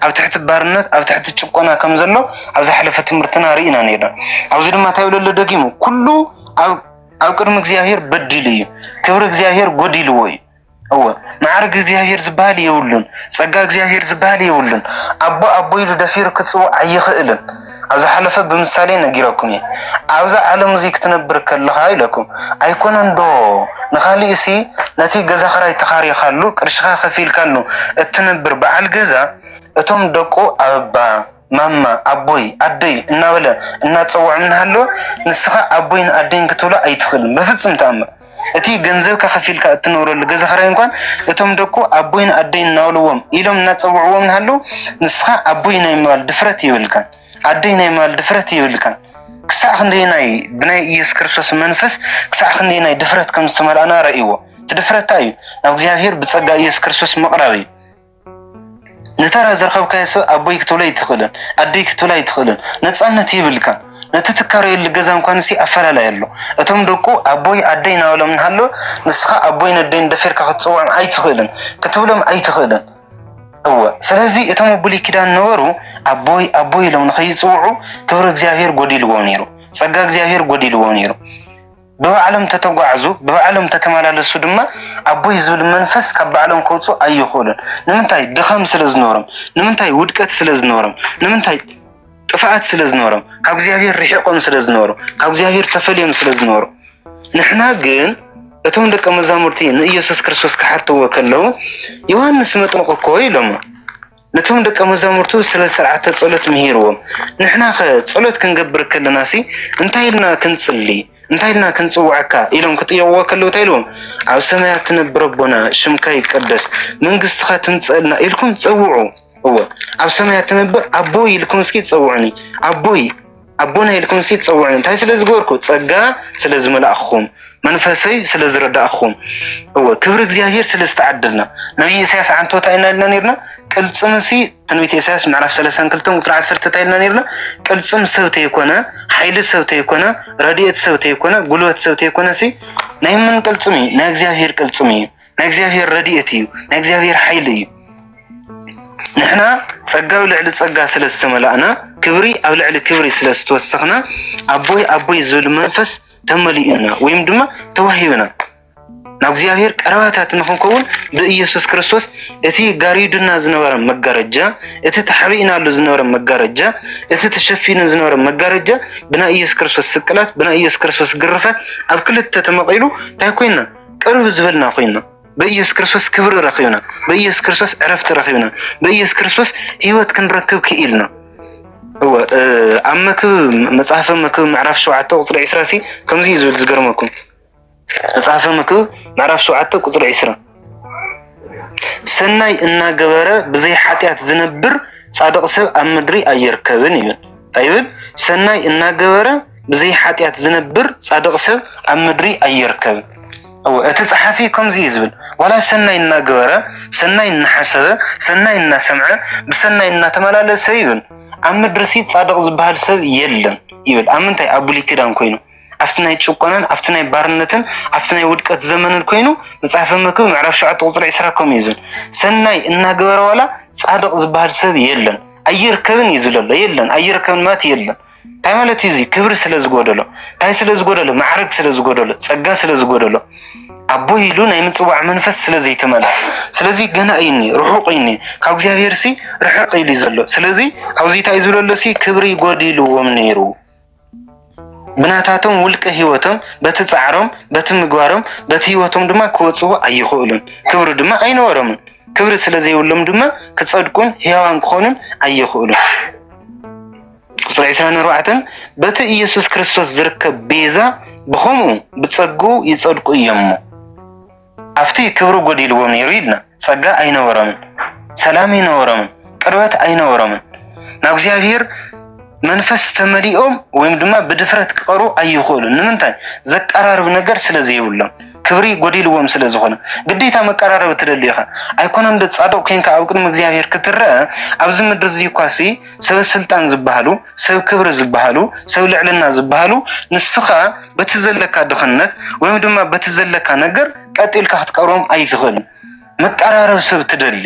ኣብ ትሕቲ ባርነት ኣብ ትሕቲ ጭቆና ከም ዘሎ ኣብ ዝሓለፈ ትምህርትና ርኢና ነርና። ኣብዚ ድማ እንታይ ይብለሎ ደጊሙ ኩሉ ኣብ ኣብ ቅድሚ እግዚኣብሔር በዲሉ እዩ፣ ክብሪ እግዚኣብሔር ጎዲልዎ እዩ። እወ ማዕርግ እግዚኣብሔር ዝበሃል የብሉን፣ ጸጋ እግዚኣብሔር ዝበሃል የብሉን። ኣቦ ኣቦ ኢሉ ደፊሩ ክጽውዕ ኣይኽእልን። ኣብ ዝሓለፈ ብምሳሌ ነጊረኩም እየ። ኣብዛ ዓለም እዚ ክትነብር ከለኻ ኢለኩም ኣይኮነን ዶ ንኻሊእሲ ነቲ ገዛ ኽራይ ተኻሪኻሉ ቅርሽኻ ከፊልካሉ እትነብር በዓል ገዛ እቶም ደቁ ኣባ ማማ ኣቦይ ኣደይ እናበለ እናጸውዖም እናሃለወ ንስኻ ኣቦይን ኣደይን ክትብሎ ኣይትኽእልን በፍጹም ተኣምር። እቲ ገንዘብካ ከፊልካ እትነብረሉ ገዛ ኽራይ እንኳን እቶም ደቁ ኣቦይን ኣደይን እናበልዎም ኢሎም እናጸውዕዎም እናሃለዉ ንስኻ ኣቦይ ናይ ምባል ድፍረት የብልካን ኣደይ ናይ ምባል ድፍረት የብልካን። ክሳዕ ክንደየናይ ብናይ ኢየሱስ ክርስቶስ መንፈስ ክሳዕ ክንደየናይ ድፍረት ከም ዝተመልኣና ረእይዎ። እቲ ድፍረት እንታይ እዩ? ናብ እግዚኣብሔር ብጸጋ ኢየሱስ ክርስቶስ ምቕራብ እዩ። ንተራ ዝረኸብካዮ ሰብ ኣቦይ ክትብሎ ኣይትኽእልን፣ ኣደይ ክትብሎ ኣይትኽእልን። ነጻነት የብልካን። ነቲ ትካረየሉ ገዛ እንኳንሲ ኣፈላላይ ኣሎ። እቶም ደቁ ኣቦይ ኣደይ እናበሎም እንሃሎ ንስኻ ኣቦይን ኣደይን ደፊርካ ክትጽውዖም ኣይትኽእልን፣ ክትብሎም ኣይትኽእልን። እወ፣ ስለዚ እቶም ኣብ ብሉይ ኪዳን ነበሩ ኣቦይ ኣቦይ ኢሎም ንኸይጽውዑ ክብሪ እግዚኣብሔር ጎዲልዎም ነይሩ፣ ጸጋ እግዚኣብሔር ጎዲልዎም ነይሩ። ብባዕሎም ተተጓዕዙ ብባዕሎም ተተመላለሱ ድማ ኣቦይ ዝብል መንፈስ ካብ ባዕሎም ከውፅኡ ኣይኽእሉን። ንምንታይ? ድኻም ስለ ዝነበሮም። ንምንታይ? ውድቀት ስለ ዝነበሮም። ንምንታይ? ጥፍኣት ስለ ዝነበሮም። ካብ እግዚኣብሔር ርሒቖም ስለ ዝነበሩ። ካብ እግዚኣብሔር ተፈልዮም ስለ ዝነበሩ። ንሕና ግን እቶም ደቀ መዛሙርቲ ንኢየሱስ ክርስቶስ ክሓትዎ ከለዉ ዮሃንስ መጥምቕ እኮ ኢሎሞ። ነቶም ደቀ መዛሙርቱ ስለ ስርዓተ ጸሎት ምሂርዎም። ንሕናኸ ጸሎት ክንገብር ከለናሲ እንታይ ኢልና ክንጽሊ? እንታይ ኢልና ክንጽውዓካ? ኢሎም ክጥየቕዎ ከለዉ እንታይ ኢልዎም? ኣብ ሰማያት ትነብር ኣቦና ሽምካ ይቀደስ፣ መንግስትኻ ትምጸእልና ኢልኩም ጸውዑ። እወ ኣብ ሰማያት ትነብር ኣቦ ኢልኩም እስኪ ጸውዑኒ። ኣቦይ ኣቦና ኢልኩም እስኪ ጸውዑኒ። እንታይ ስለ ዝገበርኩ? ጸጋ ስለ ዝመላእኹም። መንፈሰይ ስለ ዝረዳእኹም እወ ክብሪ እግዚኣብሔር ስለ ዝተዓደልና። ነቢይ ኢሳያስ ዓንቶታ ኢና ኢልና ነርና። ቅልጽምሲ ትንቢት ኢሳያስ ምዕራፍ ሰለሳን ክልተን ቁፅሪ ዓሰርተ እንታይ ኢልና ነርና? ቅልጽም ሰብ ተይኮነ፣ ሓይሊ ሰብ ተይኮነ፣ ረድኤት ሰብ ተይኮነ፣ ጉልበት ሰብ ተይኮነ ሲ ናይ መን ቅልጽም እዩ? ናይ እግዚኣብሔር ቅልጽም እዩ። ናይ እግዚኣብሔር ረድኤት እዩ። ናይ እግዚኣብሔር ሓይሊ እዩ። ንሕና ጸጋ ኣብ ልዕሊ ጸጋ ስለ ዝተመላእና፣ ክብሪ ኣብ ልዕሊ ክብሪ ስለ ዝተወሰኽና፣ ኣቦይ ኣቦይ ዝብል መንፈስ ተመሊኡና ወይም ድማ ተዋሂብና ናብ እግዚኣብሔር ቀረባታት ንኽንከውን ብኢየሱስ ክርስቶስ እቲ ጋሪዱና ዝነበረ መጋረጃ፣ እቲ ተሓቢእናሉ ዝነበረ መጋረጃ፣ እቲ ተሸፊኑ ዝነበረ መጋረጃ ብናይ ኢየሱስ ክርስቶስ ስቅላት፣ ብናይ ኢየሱስ ክርስቶስ ግርፋት ኣብ ክልተ ተመቒሉ እንታይ ኮይንና? ቅርብ ዝበልና ኮይንና። ብኢየሱስ ክርስቶስ ክብሪ ረኺብና፣ ብኢየሱስ ክርስቶስ ዕረፍቲ ረኺብና፣ ብኢየሱስ ክርስቶስ ህይወት ክንረክብ ክኢልና። እወ ኣብ መክብብ መጽሓፈ መክብብ ምዕራፍ ሸውዓተ ቁጽሪ ዕስራ ሲ ከምዚ እዩ ዝብል ዝገርመኩም። መጽሓፈ መክብብ ምዕራፍ ሸውዓተ ቁጽሪ ዕስራ ሰናይ እናገበረ ብዘይ ሓጢኣት ዝነብር ጻድቕ ሰብ ኣብ ምድሪ ኣይርከብን ይብል። እንታይ ይብል? ሰናይ እናገበረ ብዘይ ሓጢኣት ዝነብር ጻድቕ ሰብ ኣብ ምድሪ ኣይርከብን። እወ፣ እቲ ጸሓፊ ከምዚ እዩ ዝብል፣ ዋላ ሰናይ እናገበረ፣ ሰናይ እናሓሰበ፣ ሰናይ እናሰምዐ፣ ብሰናይ እናተመላለሰ ይብል፣ ኣብ ምድርሲ ጻድቕ ዝበሃል ሰብ የለን ይብል። ኣብ ምንታይ? ኣብ ብሉይ ኪዳን ኮይኑ። ኣብቲ ናይ ጭቆናን ኣብቲ ናይ ባርነትን ኣብቲ ናይ ውድቀት ዘመንን ኮይኑ፣ መጽሓፈ መክብብ ምዕራፍ ሸውዓተ ቁጽሪ ዕስራ ከምኡ እዩ ዝብል። ሰናይ እናገበረ ዋላ ጻድቕ ዝበሃል ሰብ የለን፣ ኣይርከብን እዩ ዝብል ኣሎ። የለን፣ ኣይርከብን ማለት የለን። እንታይ ማለት እዩ እዚ? ክብሪ ስለ ዝጎደሎ። እንታይ ስለ ዝጎደሎ? ማዕረግ ስለ ዝጎደሎ፣ ጸጋ ስለ ዝጎደሎ፣ ኣቦ ኢሉ ናይ ምጽዋዕ መንፈስ ስለ ዘይተመልአ። ስለዚ ገና እዩ እኒ፣ ርሑቕ እዩ እኒ፣ ካብ እግዚኣብሔር ሲ ርሕቕ ኢሉ እዩ ዘሎ። ስለዚ ኣብዚ እንታይ ዝብለሎ ሲ ክብሪ ጎዲልዎም ነይሩ። ብናታቶም ውልቀ ህይወቶም፣ በቲ ጻዕሮም፣ በቲ ምግባሮም፣ በቲ ህይወቶም ድማ ክወጽዎ ኣይኽእሉን። ክብሪ ድማ ኣይነበሮምን። ክብሪ ስለ ዘይብሎም ድማ ክጸድቁን ህያዋን ክኾኑን ኣይኽእሉን። ቁጽሪ ዕስራን ኣርባዕተን፣ በቲ ኢየሱስ ክርስቶስ ዝርከብ ቤዛ ብኸምኡ ብጸግኡ ይጸድቁ እዮምሞ። ኣብቲ ክብሪ ጎዲልዎም ነይሩ ኢልና፣ ጸጋ ኣይነበሮምን፣ ሰላም ኣይነበሮምን፣ ቅርበት ኣይነበሮምን። ናብ እግዚኣብሔር መንፈስ ተመሊኦም ወይም ድማ ብድፍረት ክቐርቡ ኣይኽእሉን። ንምንታይ? ዘቀራርብ ነገር ስለ ዘይብሎም፣ ክብሪ ጎዲልዎም ስለ ዝኾነ። ግዴታ መቀራረቢ ትደሊ ኢኻ። ኣይኮነን ዶ ጻድቕ ኮይንካ ኣብ ቅድሚ እግዚኣብሔር ክትረአ? ኣብዚ ምድሪ እዚ እኳሲ ሰብ ስልጣን ዝበሃሉ፣ ሰብ ክብሪ ዝበሃሉ፣ ሰብ ልዕልና ዝበሃሉ፣ ንስኻ በቲ ዘለካ ድኽነት ወይም ድማ በቲ ዘለካ ነገር ቀጥ ኢልካ ክትቀርቦም ኣይትኽእልን። መቀራረቢ ሰብ ትደሊ፣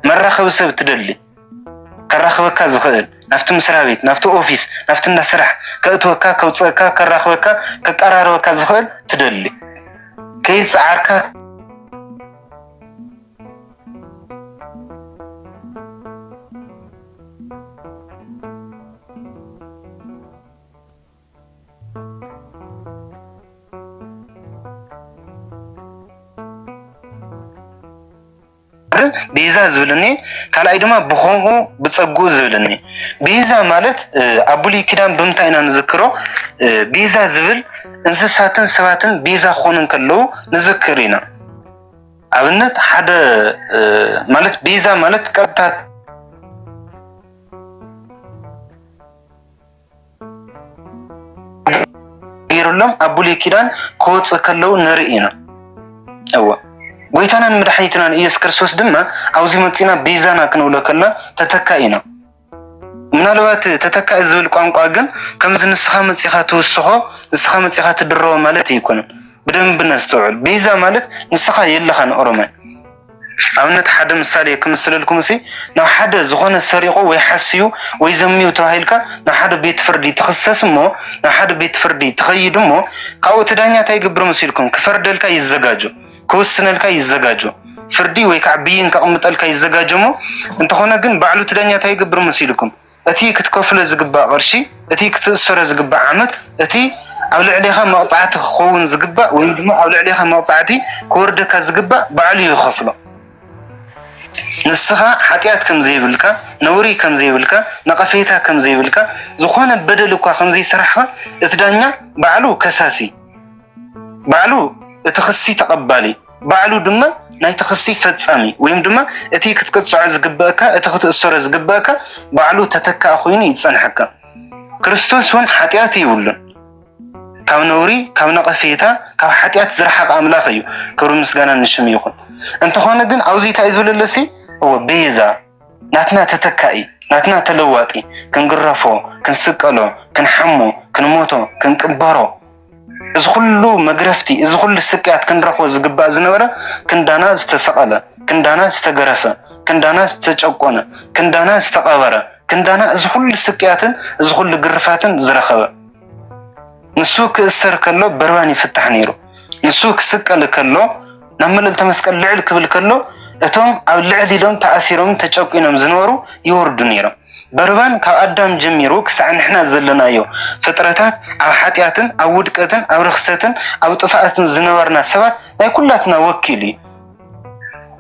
መራኸቢ ሰብ ትደሊ፣ ከራኽበካ ዝኽእል፣ ናብቲ መስሪያ ቤት፣ ናብቲ ኦፊስ፣ ናብቲ እንዳ ስራሕ ከእትወካ፣ ከውፅአካ፣ ከራኽበካ፣ ከቀራርበካ ዝኽእል ትደሊ። ከይፀዓርካ ቤዛ ዝብልኒ፣ ካልኣይ ድማ ብኸምኡ ብጸግኡ ዝብልኒ። ቤዛ ማለት፣ እ፣ ኣብ ብሉይ ኪዳን ብምንታይ ኢና ንዝክሮ? እ፣ ቤዛ ዝብል እንስሳትን ሰባትን ቤዛ ክኾኑ እንከለዉ ንዝክር ኢና። ኣብነት ሓደ፣ እ፣ ማለት ቤዛ ማለት ቀጥታ ገይሩሎም ኣብ ብሉይ ኪዳን ክወጽእ ከለዉ ንርኢ ኢና። እወ፣ ጎይታናን መድሓኒትናን ኢየሱስ ክርስቶስ ድማ ኣብዚ መጺና ቤዛና ክንብሎ ከለና ተተካኢ ኢና። ምናልባት ተተካኢ ዝብል ቋንቋ ግን ከምዚ ንስኻ መጺኻ ትውስኾ፣ ንስኻ መጺኻ ትድርቦ ማለት ኣይኮነን። ብደንቢ ነስተውዕል። ቤዛ ማለት ንስኻ የለኻን ኦሮማይ። ኣብነት ሓደ ምሳሌ ክምስለልኩም፣ እሲ ናብ ሓደ ዝኾነ ሰሪቑ ወይ ሓስዩ ወይ ዘምዩ ተባሂልካ ናብ ሓደ ቤት ፍርዲ ትኽሰስ እሞ፣ ናብ ሓደ ቤት ፍርዲ ትኸይድ እሞ፣ ካብኡ እቲ ዳኛ እንታይ ይገብር መሲልኩም? ክፈርደልካ ይዘጋጆ፣ ክውስነልካ ይዘጋጆ፣ ፍርዲ ወይ ከዓ ብይን ከቕምጠልካ ይዘጋጆ እሞ፣ እንተኾነ ግን ባዕሉ እቲ ዳኛ እንታይ ይገብር መሲልኩም? እቲ ክትከፍሎ ዝግባእ ቅርሺ፣ እቲ ክትእሰሮ ዝግባእ ዓመት፣ እቲ ኣብ ልዕሌኻ መቕጻዕቲ ክኸውን ዝግባእ ወይም ድማ ኣብ ልዕሌኻ መቕጻዕቲ ክወርደካ ዝግባእ ባዕሉ ይኸፍሎ። ንስኻ ሓጢኣት ከም ዘይብልካ፣ ነውሪ ከም ዘይብልካ፣ ነቐፌታ ከም ዘይብልካ፣ ዝኾነ በደል እኳ ከም ዘይሰራሕኻ እቲ ዳኛ ባዕሉ ከሳሲ፣ ባዕሉ እቲ ክሲ ተቐባሊ፣ ባዕሉ ድማ ናይቲ ክሲ ፈጻሚ ወይም ድማ እቲ ክትቅጽዖ ዝግበእካ፣ እቲ ክትእሰሮ ዝግበእካ ባዕሉ ተተካኢ ኮይኑ ይጸንሐካ። ክርስቶስ እውን ሓጢኣት የብሉን። ካብ ነውሪ፣ ካብ ነቐፌታ፣ ካብ ሓጢኣት ዝረሓቐ ኣምላኽ እዩ። ክብሪ ምስጋና ንሽሙ ይኹን። እንተኾነ ግን ኣብዚ እንታይ እዩ ዝብለለሲ? እወ፣ ቤዛ፣ ናትና ተተካኢ፣ ናትና ተለዋጢ፣ ክንግረፎ፣ ክንስቀሎ፣ ክንሓሞ፣ ክንሞቶ፣ ክንቅበሮ፣ እዚ ኩሉ መግረፍቲ፣ እዚ ኩሉ ስቅያት ክንረኽቦ ዝግባእ ዝነበረ፣ ክንዳና ዝተሰቐለ፣ ክንዳና ዝተገረፈ፣ ክንዳና ዝተጨቆነ፣ ክንዳና ዝተቐበረ፣ ክንዳና እዚ ኩሉ ስቅያትን እዚ ኩሉ ግርፋትን ዝረኸበ። ንሱ ክእሰር ከሎ በርባን ይፍታሕ ነይሩ። ንሱ ክስቀል ከሎ፣ ናብ መልዕልተ መስቀል ልዕል ክብል ከሎ፣ እቶም ኣብ ልዕል ኢሎም ተኣሲሮምን ተጨቂኖም ዝነበሩ ይወርዱ ነይሮም። በርባን ካብ ኣዳም ጀሚሩ ክሳዕ ንሕና ዘለናዮ ፍጥረታት ኣብ ሓጢኣትን ኣብ ውድቀትን ኣብ ርኽሰትን ኣብ ጥፍኣትን ዝነበርና ሰባት ናይ ኩላትና ወኪል እዩ።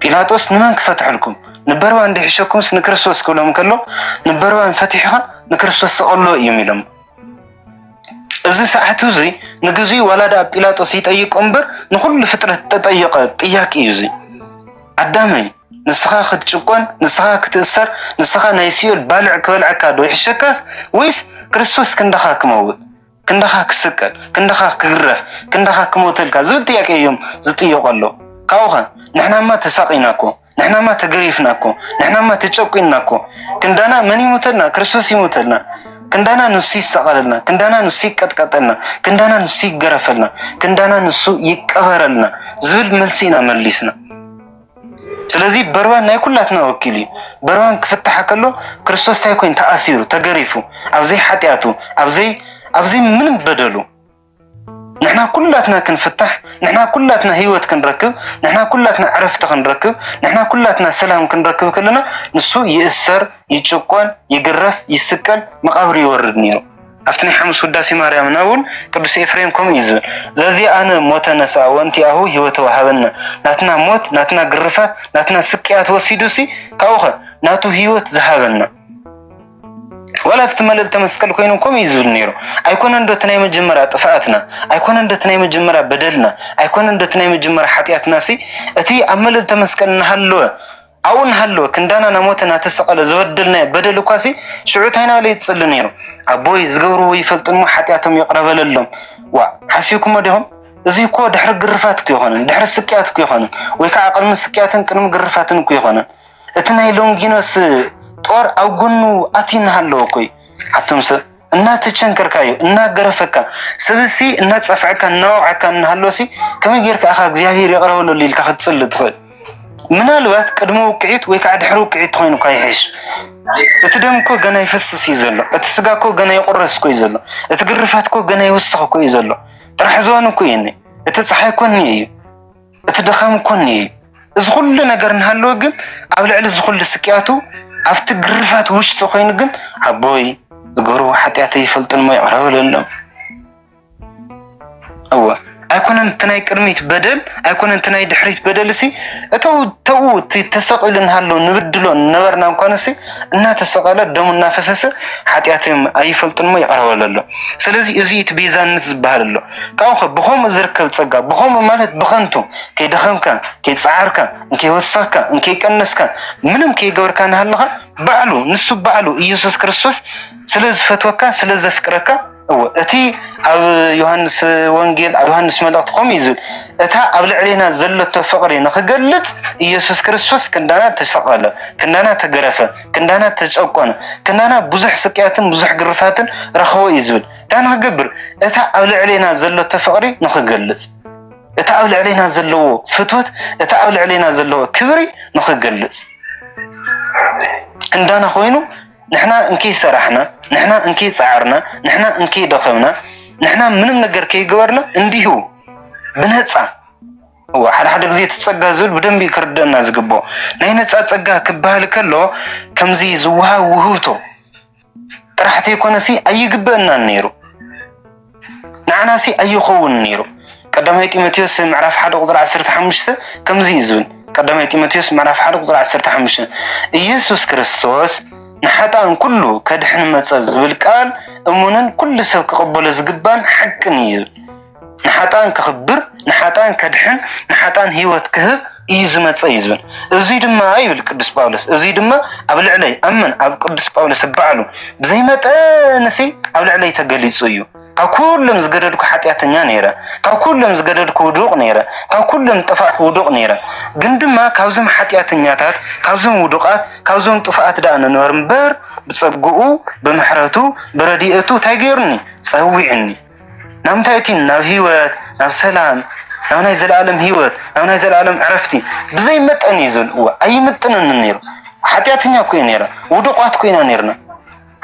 ጲላጦስ ንመን ክፈትሐልኩም? ንበርባን ዶ ይሕሸኩምስ ንክርስቶስ ክብሎም ከሎ፣ ንበርባን ፈቲሕኻ ንክርስቶስ ስቐሎ እዮም ኢሎም። እዚ ሰዓት እዚ ንግዚኡ ዋላ ደኣ ጲላጦስ ይጠይቆ እምበር ንኹሉ ፍጥረት ተጠየቐ ጥያቄ እዩ እዚ። ኣዳመይ፣ ንስኻ ክትጭቆን፣ ንስኻ ክትእሰር፣ ንስኻ ናይ ሲኦል ባልዕ ክበልዐካ ዶ ይሕሸካስ? ወይስ ክርስቶስ ክንዳኻ ክመውት፣ ክንዳኻ ክስቀል፣ ክንዳኻ ክግረፍ፣ ክንዳኻ ክሞተልካ ዝብል ጥያቄ እዮም ዝጥየቑ ኣለዉ። ካብኡኸ ንሕናማ ተሳቒና እኮ፣ ንሕናማ ተገሪፍና እኮ፣ ንሕናማ ተጨቂንና እኮ። ክንዳና መን ይሞተልና? ክርስቶስ ይሞተልና። ክንዳና ንሱ ይሰቐለልና፣ ክንዳና ንሱ ይቀጥቀጠልና፣ ክንዳና ንሱ ይገረፈልና፣ ክንዳና ንሱ ይቀበረልና ዝብል መልሲ ኢና መሊስና። ስለዚ በርባን ናይ ኩላትና ወኪል እዩ። በርባን ክፍታሕ ከሎ ክርስቶስ እንታይ ኮይኑ ተኣሲሩ፣ ተገሪፉ፣ ኣብ ዘይ ሓጢኣቱ፣ ኣብ ዘይ፣ ኣብ ዘይ ምንም በደሉ። ንሕና ኩላትና ክንፍታሕ፣ ንሕና ኩላትና ህይወት ክንረክብ፣ ንሕና ኩላትና ዕረፍቲ ክንረክብ፣ ንሕና ኩላትና ሰላም ክንረክብ ከለና ንሱ ይእሰር፣ ይጭቆን፣ ይግረፍ፣ ይስቀል፣ መቓብር ይወርድ ነይሩ። ኣብቲ ናይ ሓሙስ ውዳሴ ማርያምና እውን ቅዱስ ኤፍሬም ከምኡ እዩ ዝብል፣ ዘዚኣነ ሞተ ነስኣ ወእንቲኣሁ ህይወተ ወሃበነ። ናትና ሞት፣ ናትና ግርፋት፣ ናትና ስቅያት ወሲዱ ሲ ካብኡኸ ናቱ ህይወት ዝሃበና። ዋላ ኣብቲ መልእልተ መስቀል ኮይኑ ከምኡ እዩ ዝብል ነይሩ። ኣይኮነን ዶ እቲ ናይ መጀመርያ ጥፍኣትና? ኣይኮነን ዶ እቲ ናይ መጀመርያ በደልና? ኣይኮነን ዶ እቲ ናይ መጀመርያ ሓጢኣትና ሲ እቲ ኣብ መልእልተ መስቀል እናሃለወ ኣብኡ እናሃለወ ክንዳና ናሞተ ናተሰቐለ ዝበደልናዮ በደል እኳ ሲ ሽዑ እንታይ ናበለ ይጽሊ ነይሩ? ኣቦይ ዝገብርዎ ይፈልጡን እሞ ሓጢኣቶም ይቕረ በለሎም። ዋ ሓሲብኩሞ ዲኹም? እዚ እኮ ድሕሪ ግርፋት እኮ ይኾንን፣ ድሕሪ ስቅያት እኮ ይኾንን፣ ወይ ከዓ ቅድሚ ስቅያትን ቅድሚ ግርፋትን እኮ ይኾንን። እቲ ናይ ሎንጊኖስ ጦር ኣብ ጎኑ ኣትዩ እናሃለወ እኮ እዩ። ኣቱም ሰብ እናተቸንከርካዮ እናገረፈካ ሰብሲ እናጸፍዐካ እናወቕዐካ እናሃለወሲ ከመይ ጌርካ ኢኻ እግዚኣብሔር ይቕረ በለሉ ኢልካ ክትጽሊ ትኽእል? ምናልባት ቅድሚ ውቅዒት ወይ ከዓ ድሕሪ ውቅዒት ተኾይኑ እኳ ይሕሽ። እቲ ደም እኮ ገና ይፈስስ እዩ ዘሎ። እቲ ስጋ እኮ ገና ይቁረስ እኮ እዩ ዘሎ። እቲ ግርፋት እኮ ገና ይውስኽ እኮ እዩ ዘሎ። ጥራሕ ዝባኑ እኮ እዩ እኒ እቲ ፀሓይ እኮ እኒ እዩ። እቲ ድኻም እኮ እኒ እዩ። እዚ ኩሉ ነገር እናሃለወ ግን ኣብ ልዕሊ እዚ ኩሉ ስቅያቱ ኣብቲ ግርፋት ውሽጢ ኮይኑ ግን ኣቦይ ዝገብርዎ ሓጢኣት ይፈልጡን እሞ ይቕረ በለሎም። እወ ኣይኮነን እቲ ናይ ቅድሚት በደል ኣይኮነን እቲ ናይ ድሕሪት በደል እሲ እተው ተው እቲ ተሰቒሉ እንሃሎ ንብድሎ ነበርና እንኳን እሲ እናተሰቐለ ደሙ እናፈሰሰ ሓጢኣቶም ኣይፈልጡን እሞ ይቕረ በለሎም። ስለዚ እዚ እቲ ቤዛነት ዝበሃል ኣሎ። ካብኡ ከ ብኸምኡ ዝርከብ ጸጋ ብኸምኡ ማለት ብኸንቱ ከይደኸምካ ከይጸዓርካ እንከይወሰኽካ እንከይቀነስካ ምንም ከይገበርካ እናሃለኻ ባዕሉ ንሱ ባዕሉ ኢየሱስ ክርስቶስ ስለ ዝፈትወካ ስለ ዘፍቅረካ እወ እቲ ኣብ ዮሃንስ ወንጌል ኣብ ዮሃንስ መልእኽቲ ከምኡ እዩ ዝብል እታ ኣብ ልዕሌና ዘለቶ ፍቕሪ ንኽገልጽ ኢየሱስ ክርስቶስ ክንዳና ተሰቐለ ክንዳና ተገረፈ ክንዳና ተጨቆነ ክንዳና ብዙሕ ስቅያትን ብዙሕ ግርፋትን ረኸቦ እዩ ዝብል እንታይ ንኽገብር እታ ኣብ ልዕሌና ዘለቶ ፍቕሪ ንኽገልጽ እታ ኣብ ልዕሌና ዘለዎ ፍትወት እታ ኣብ ልዕሌና ዘለዎ ክብሪ ንኽገልጽ ክንዳና ኮይኑ ንሕና እንከይ ሰራሕና ንሕና እንከይ ጸዓርና ንሕና እንከይ ደኸምና ንሕና ምንም ነገር ከይገበርና እንዲሁ ብነጻ እዋ ሓደ ሓደ ግዜ እቲ ጸጋ ዝብል ብደንቢ ክርደና ዝግብኦ ናይ ነጻ ጸጋ ክበሃል ከሎ ከምዚ ዝወሃብ ውህብቶ ጥራሕ ተይኮነሲ ኣይግበአናን ነይሩ ንዓናሲ ኣይኸውን ነይሩ ቀዳማይ ጢሞቴዎስ ምዕራፍ ሓደ ቁፅሪ ዓሰርተ ሓሙሽተ ከምዚ እዩ ዝብል ቀዳማይ ጢሞቴዎስ ምዕራፍ ሓደ ቁፅሪ ዓሰርተ ሓሙሽተ ኢየሱስ ክርስቶስ ንሓጣን ኩሉ ከድሕን መፀ ዝብል ቃል እሙንን ኩሉ ሰብ ክቕበሎ ዝግባን ሓቅን እዩ ንሓጣን ክኽብር ንሓጣን ከድሕን ንሓጣን ህይወት ክህብ እዩ ዝመፀ እዩ ዝብል እዙይ ድማ ይብል ቅዱስ ጳውሎስ እዙይ ድማ ኣብ ልዕለይ ኣመን ኣብ ቅዱስ ጳውሎስ ባዕሉ ብዘይመጠንሲ ኣብ ልዕለይ ተገሊፁ እዩ ካብ ኩሎም ዝገደድኩ ሓጢኣተኛ ነይረ ካብ ኩሎም ዝገደድኩ ውዱቕ ነይረ ካብ ኩሎም ጠፋእኩ ውዱቕ ነይረ ግን ድማ ካብዞም ሓጢኣተኛታት ካብዞም ውዱቓት ካብዞም ጥፉኣት ደኣ ንንበር እምበር ብፀግኡ ብምሕረቱ ብረድኤቱ እንታይ ገይሩኒ ፀዊዕኒ ናብ ምንታይ እቲ ናብ ህይወት ናብ ሰላም ናብ ናይ ዘለኣለም ህይወት ናብ ናይ ዘለኣለም ዕረፍቲ ብዘይ መጠን እዩ ዝብል እወ ኣይምጥንን ነይሩ ሓጢኣተኛ እኮ እዩ ነይረ ውዱቋት እኮ ኢና ነይርና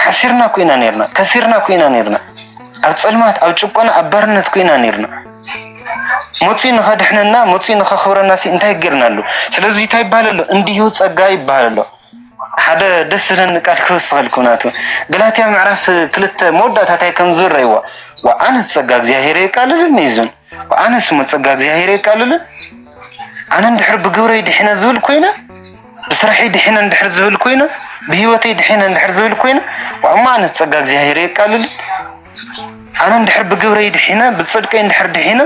ሓሲርና እኮ ኢና ነይርና ከሲርና እኮ ኢና ነይርና ኣብ ፀልማት ኣብ ጭቆና ኣብ ባርነት እኮ ኢና ነይርና መፂኡ ንኸድሕነና መፂኡ ንኸኽብረና ሲ እንታይ ገይርና ኣሎ ስለዚ እንታይ ይባሃል ኣሎ እንዲሁ ፀጋ ይባሃል ኣሎ ሓደ ደስ ዝለኒ ቃል ክውስኸልኩም ናቱ ገላትያ ምዕራፍ ክልተ መወዳእታታይ ከም ዝብል ረእይዎ ኣነስ ጸጋ እግዚኣብሔር የቃልልን እዩ ዝብል ኣነስ እሞ ጸጋ እግዚኣብሔር የቃልልን ኣነ እንድሕር ብግብረይ ድሒነ ዝብል ኮይነ ብስራሐይ ድሒነ እንድሕር ዝብል ኮይነ ብህይወተይ ድሒነ እንድሕር ዝብል ኮይነ እሞ ኣነስ ጸጋ እግዚኣብሔር የቃልልን ኣነ እንድሕር ብግብረይ ድሒነ ብጽድቀይ እንድሕር ድሒነ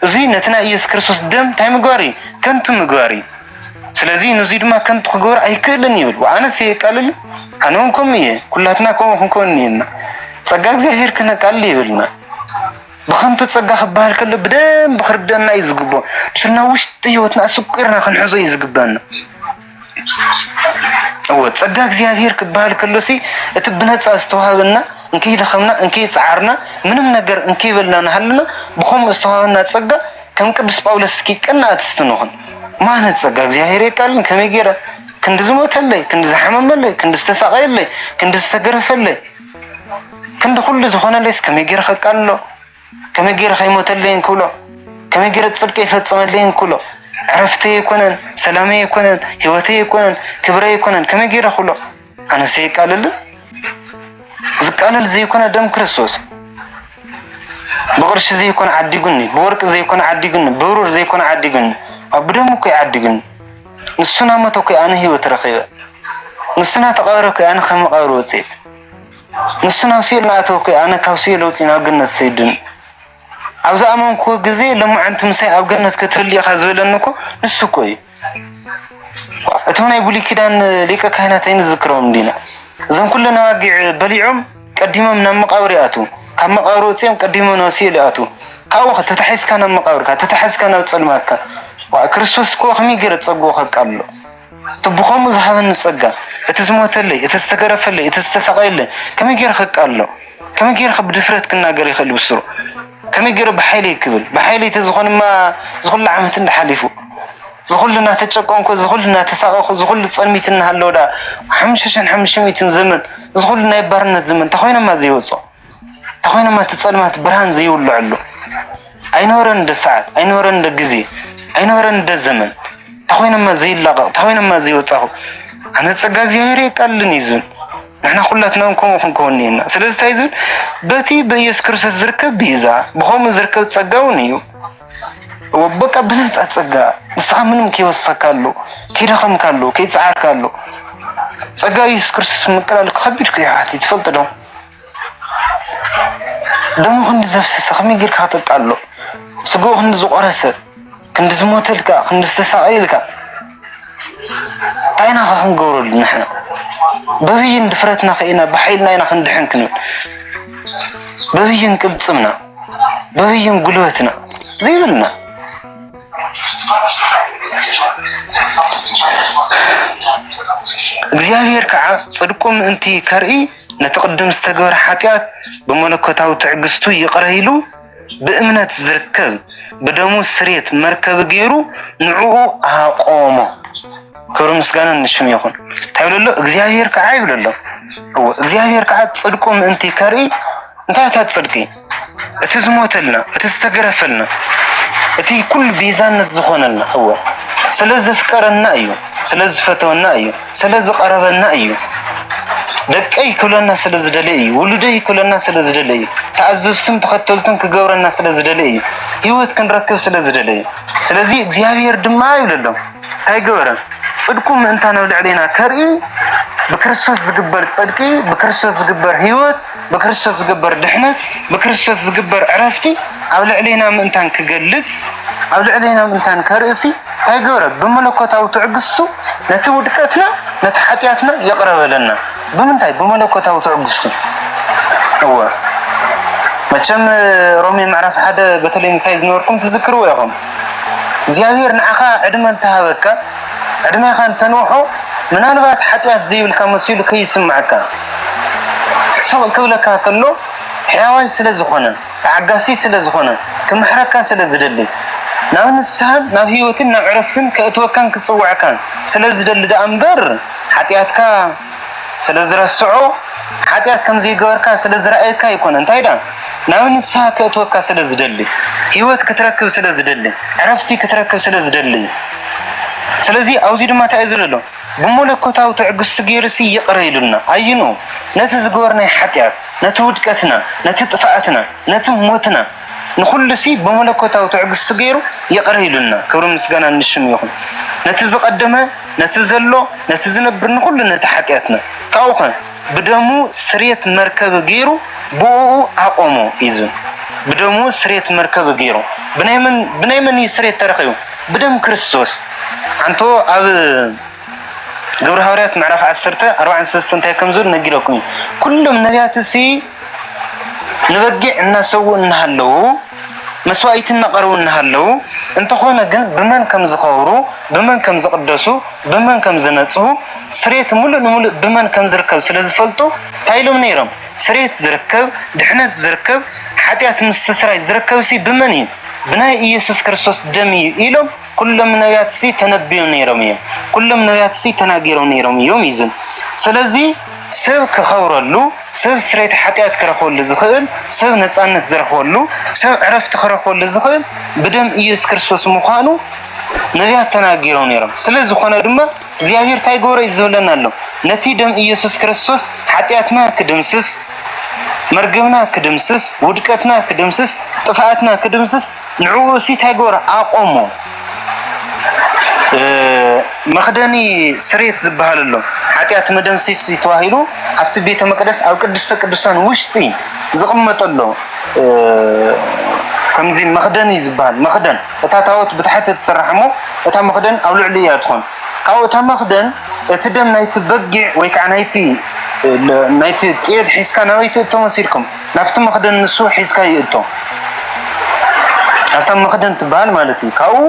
እዙይ ነቲ ናይ ኢየሱስ ክርስቶስ ደም እንታይ ምግባር እዩ ከንቱ ምግባር እዩ ስለዚ ነዚ ድማ ከንቱ ክገብር ኣይክእልን ይብል። ኣነስ የቃልል፣ ኣነ እውን ከምኡ እየ። ኩላትና ከምኡ ክንከውን እኒአና። ጸጋ እግዚኣብሔር ክነቃልል ይብልና። ብኸንቱ ጸጋ ክበሃል ከሎ ብደንብ ክርደአና እዩ ዝግብኦ። ምስልና ውሽጢ ህይወትና ኣስቂርና ክንሕዞ እዩ ዝግበአና። እወ፣ ጸጋ እግዚኣብሔር ክበሃል ከሎ ሲ እቲ ብነጻ ዝተዋህበና፣ እንከይደኸምና፣ እንከይጸዓርና፣ ምንም ነገር እንከይበልና እናሃለና ብኸምኡ ዝተዋህበና ጸጋ ከም ቅዱስ ጳውሎስ እስኪ ቀናእቲ እስቲ ንኹን። ማነት ጸጋ እግዚኣብሔር የቃልን ከመይ ገይረ ክንዲ ዝሞተለይ፣ ክንዲ ዝሓመመለይ፣ ክንዲ ዝተሳቐየለይ፣ ክንዲ ዝተገረፈለይ፣ ክንዲ ኩሉ ዝኾነለይስ ከመይ ገይረ ከቃልሎ? ከመይ ገይረ ከይሞተለይን ክብሎ? ከመይ ገይረ ጽድቂ ይፈጽመለይን ክብሎ? ዕረፍተይ ኣይኮነን፣ ሰላመይ ኣይኮነን፣ ህይወተይ ኣይኮነን፣ ክብረይ ኣይኮነን፣ ከመይ ገይረ ክብሎ? ኣነስ የቃልልን ዝቃለል ዘይኮነ ደም ክርስቶስ። ብቕርሺ ዘይኮነ ዓዲጉኒ፣ ብወርቂ ዘይኮነ ዓዲጉኒ፣ ብብሩር ዘይኮነ ዓዲጉኒ፣ ኣብ ብደሙ እኮ እዩ ዓዲጉኒ። ንሱ እናሞተ እኮ ኣነ ህይወት ረኺበ። ንሱ እናተቐበረ እኮ ኣነ ካብ መቓብር ወፅኤ። ንሱ ናብ ሲኦል እናኣተወ እኮ ኣነ ካብ ሲኦል ወፅኢ ናብ ገነት ሰይዱኒ። ኣብ ዝኣመንክዎ ግዜ ሎማዓንቲ ምሳይ ኣብ ገነት ክትህሉ ኢኻ ዝበለኒ እኮ ንሱ እኮ እዩ። እቶም ናይ ብሉይ ኪዳን ሊቀ ካህናት ኣይንዝክሮም እንዲና? እዞም ኩለን ኣባጊዕ በሊዖም ቀዲሞም ናብ መቃብር ይኣትዉ። ካብ መቃብር ወፂኦም ቀዲሞም ናብ ሲኦል ይኣትዉ። ካብኡ ኸ ተታሒዝካ ናብ መቃብርካ፣ ተታሒዝካ ናብ ጸልማትካ። ዋ፣ ክርስቶስ እኮ ከመይ ገይረ ጸግኡ ከቃልሎ? እቲ ብኸምኡ ዝሃበኒ ጸጋ፣ እቲ ዝሞተለይ፣ እቲ ዝተገረፈለይ፣ እቲ ዝተሳቐየለይ ከመይ ገይረ ከቃልሎ? ከመይ ገይረ ከ ብድፍረት ክናገር ይኽእል ብስሩ? ከመይ ገይረ ብሓይለይ ክብል? ብሓይለይ ተዝኾንማ ዝኹሉ ዓመት እንዳ ሓሊፉ። ዝኹሉ እናተጨቆንኩ፣ ዝኹሉ እናተሳቐኹ፣ ዝኹሉ ጸልሚት እናሃለወ ዳ ሓሙሽተ ሽሕን ሓሙሽተ ሚእትን ዘመን ዝኹሉ ናይ ባርነት ዘመን ተኾይኖማ ዘይወጾ? ተኾይኖማ እቲ ጸልማት ብርሃን ዘይውልዐሉ? ኣይነበረን ደ ሰዓት፣ ኣይነበረን ደ ግዜ፣ ኣይነበረን ደ ዘመን? ተኾይኖማ ዘይላቐቕ፣ ተኾይኖማ ዘይወጻኹ? ኣነ ጸጋ እግዚኣብሔር የቃልልን እዩ ዝብል። ንሕና ኩላትና እውን ከምኡ ክንከውን እኒአና። ስለዚ እንታይ ዝብል? በቲ ብኢየሱስ ክርስቶስ ዝርከብ ቤዛ፣ ብኸምኡ ዝርከብ ጸጋ እውን እዩ። እወ፣ በቃ ብነጻ ጸጋ፣ ንስኻ ምንም ከይወሰኻሉ፣ ከይደኸምካሉ፣ ከይጸዓርካሉ፣ ጸጋ ኢየሱስ ክርስቶስ ምቅላል ከቢድ እኮ እዩ፣ ኣሕዋተይ፣ ትፈልጡ ዶ? ደሙ ክንዲ ዘፍሰሰ ከመይ ጌርካ ክተቃሎ? ስግኡ ክንዲ ዝቆረሰ፣ ክንዲ ዝሞተልካ፣ ክንዲ ዝተሳቐየልካ፣ እንታይ ኢና ኸ ክንገብረሉ ንሕና? በብይን ድፍረትና ኸ ኢና ብሓይልና ኢና ክንድሕን ክንብል? በብይን ቅልጽምና፣ በብይን ጉልበትና ዘይብልና። እግዚኣብሔር ከዓ ጽድቁ ምእንቲ ከርኢ ነቲ ቅድም ዝተገበረ ሓጢኣት ብመለኮታዊ ትዕግስቱ ይቕረ ኢሉ ብእምነት ዝርከብ ብደሙ ስርየት መርከቢ ገይሩ ንዕኡ ኣቆሞ። ክብሪ ምስጋና ንሽም ይኹን። እንታይ ይብሎ ኣሎ? እግዚኣብሔር ከዓ ይብሎ ኣሎ። እወ፣ እግዚኣብሔር ከዓ ጽድቁ ምእንቲ ከርኢ እንታይ እታ ጽድቂ? እቲ ዝሞተልና፣ እቲ ዝተገረፈልና፣ እቲ ኩሉ ቤዛነት ዝኾነልና፣ እወ፣ ስለ ዘፍቀረና እዩ፣ ስለ ዝፈተወና እዩ፣ ስለ ዝቐረበና እዩ። ደቀይ ክብለና ስለ ዝደለየ እዩ፣ ውሉደይ ክብለና ስለ ዝደለየ እዩ፣ ተኣዘዝቱን ተኸተልቱን ክገብረና ስለ ዝደለየ እዩ፣ ህይወት ክንረክብ ስለ ዝደለየ እዩ። ስለዚ እግዚኣብሔር ድማ ይብለሎም፣ እንታይ ገበረ? ጽድቁ ምእንታን ኣብ ልዕሌና ከርኢ፣ ብክርስቶስ ዝግበር ጽድቂ፣ ብክርስቶስ ዝግበር ህይወት፣ ብክርስቶስ ዝግበር ድሕነት፣ ብክርስቶስ ዝግበር ዕረፍቲ ኣብ ልዕሌና ምእንታን ክገልጽ፣ ኣብ ልዕሌና ምእንታን ከርእሲ እንታይ ገበረ? ብመለኮታዊ ትዕግስቱ ነቲ ውድቀትና፣ ነቲ ሓጢኣትና ይቕረ በለና። ብምንታይ? ብመለኮታዊ ትዕግስቱ። እወ። መቸም ሮሜ ምዕራፍ ሓደ በተለይ ምሳይ ዝነበርኩም ትዝክርዎ ኢኹም። እግዚኣብሔር ንዓኻ ዕድመ እንተሃበካ፣ ዕድሜኻ እንተንውሖ፣ ምናልባት ሓጢኣት ዘይብልካ መሲሉ ከይስምዓካ፣ ስቕ ክብለካ ከሎ፣ ሕያዋይ ስለ ዝኾነ፣ ተዓጋሲ ስለ ዝኾነ፣ ክምሕረካ ስለ ዝደሊ፣ ናብ ንስሓን ናብ ህይወትን ናብ ዕረፍትን ከእትወካን ክጽውዐካን ስለ ዝደሊ ደኣ እምበር፣ ሓጢኣትካ ስለ ዝረስዖ፣ ሓጢኣት ከም ዘይገበርካ ስለ ዝረኣየካ ኣይኮነ። እንታይ ደኣ? ናብ ንስሓ ከእትወካ ስለ ዝደሊ፣ ህይወት ክትረክብ ስለ ዝደሊ፣ ዕረፍቲ ክትረክብ ስለ ዝደሊ እዩ። ስለዚ ኣብዚ ድማ እንታይ እዩ ዝብል ኣሎ? ብመለኮታዊ ትዕግስቲ ገይሩሲ ይቕረ ኢሉና። ኣየንኡ? ነቲ ዝገበርናዮ ሓጢኣት፣ ነቲ ውድቀትና፣ ነቲ ጥፍኣትና፣ ነቲ ሞትና፣ ንኹሉሲ ብመለኮታዊ ትዕግስቲ ገይሩ ይቕረ ኢሉና። ክብርን ምስጋናን ንሽሙ ይኹን። ነቲ ዝቐደመ፣ ነቲ ዘሎ፣ ነቲ ዝነብር፣ ንኹሉ ነቲ ሓጢኣትና። ካብኡ ኸ ብደሙ ስርየት መርከቢ ገይሩ ብእኡ ኣቆሞ እዩ ዝብል። ብደሙ ስርየት መርከቢ ገይሩ። ብናይ መን፣ ብናይ መን እዩ ስርየት ተረኺቡ? ብደም ክርስቶስ። ኣንቶ ኣብ ግብረ ሃዋርያት ምዕራፍ ዓሰርተ ኣርባዕን ሰለስተን እንታይ ከም ዝብል ነጊረኩም እዩ። ኩሎም ነቢያትሲ ንበጊዕ እናሰውኡ እናሃለዉ፣ መስዋእቲ እናቐረቡ እናሃለዉ፣ እንተኾነ ግን ብመን ከም ዝኸብሩ፣ ብመን ከም ዝቕደሱ፣ ብመን ከም ዝነጽሁ፣ ስሬት ሙሉእ ንሙሉእ ብመን ከም ዝርከብ ስለ ዝፈልጡ እንታይ ኢሎም ነይሮም? ስሬት ዝርከብ፣ ድሕነት ዝርከብ፣ ሓጢኣት ምስትስራይ ዝርከብሲ ብመን እዩ? ብናይ ኢየሱስ ክርስቶስ ደም እዩ ኢሎም ኩሎም ነቢያትሲ ተነቢዮም ነይሮም እዮም። ኩሎም ነቢያትሲ ተናጊሮም ነይሮም እዮም እዩ ዝብል። ስለዚ ሰብ ክኸብረሉ፣ ሰብ ስሬት ሓጢኣት ክረኽበሉ ዝኽእል፣ ሰብ ነጻነት ዝረኽበሉ፣ ሰብ ዕረፍቲ ክረኽበሉ ዝኽእል ብደም ኢየሱስ ክርስቶስ ምዃኑ ነቢያት ተናጊሮም ነይሮም። ስለ ዝኾነ ድማ እግዚኣብሔር እንታይ ገበሮ እዩ ዝብለና ኣሎ? ነቲ ደም ኢየሱስ ክርስቶስ ሓጢኣትና ክድምስስ፣ መርገምና ክድምስስ፣ ውድቀትና ክድምስስ፣ ጥፍኣትና ክድምስስ፣ ንዕኡ እሲ እንታይ ገበሮ? ኣቆሞ። እ፣ መኽደኒ ስሬት ዝበሃል ኣሎ። ሓጢኣት መደምሰሲ ተባሂሉ ኣብቲ ቤተ መቅደስ ኣብ ቅድስተ ቅዱሳን ውሽጢ ዝቕመጠ ኣሎ። እ፣ ከምዚ መኽደኒ ዝበሃል መኽደን፣ እታ ታቦት ብታሕቲ ትስራሕ እሞ እታ መኽደን ኣብ ልዕሊ እያ ትኾን። ካብኡ እታ መኽደን እቲ ደም ናይቲ በጊዕ ወይ ከዓ ናይቲ፣ ናይቲ ጥየል ሒዝካ ናበይ ትእቶ መሲልኩም? ናብቲ መኽደን ንሱ ሒዝካ ይእቶ። ናብታ መኽደን ትበሃል ማለት እዩ። ካብኡ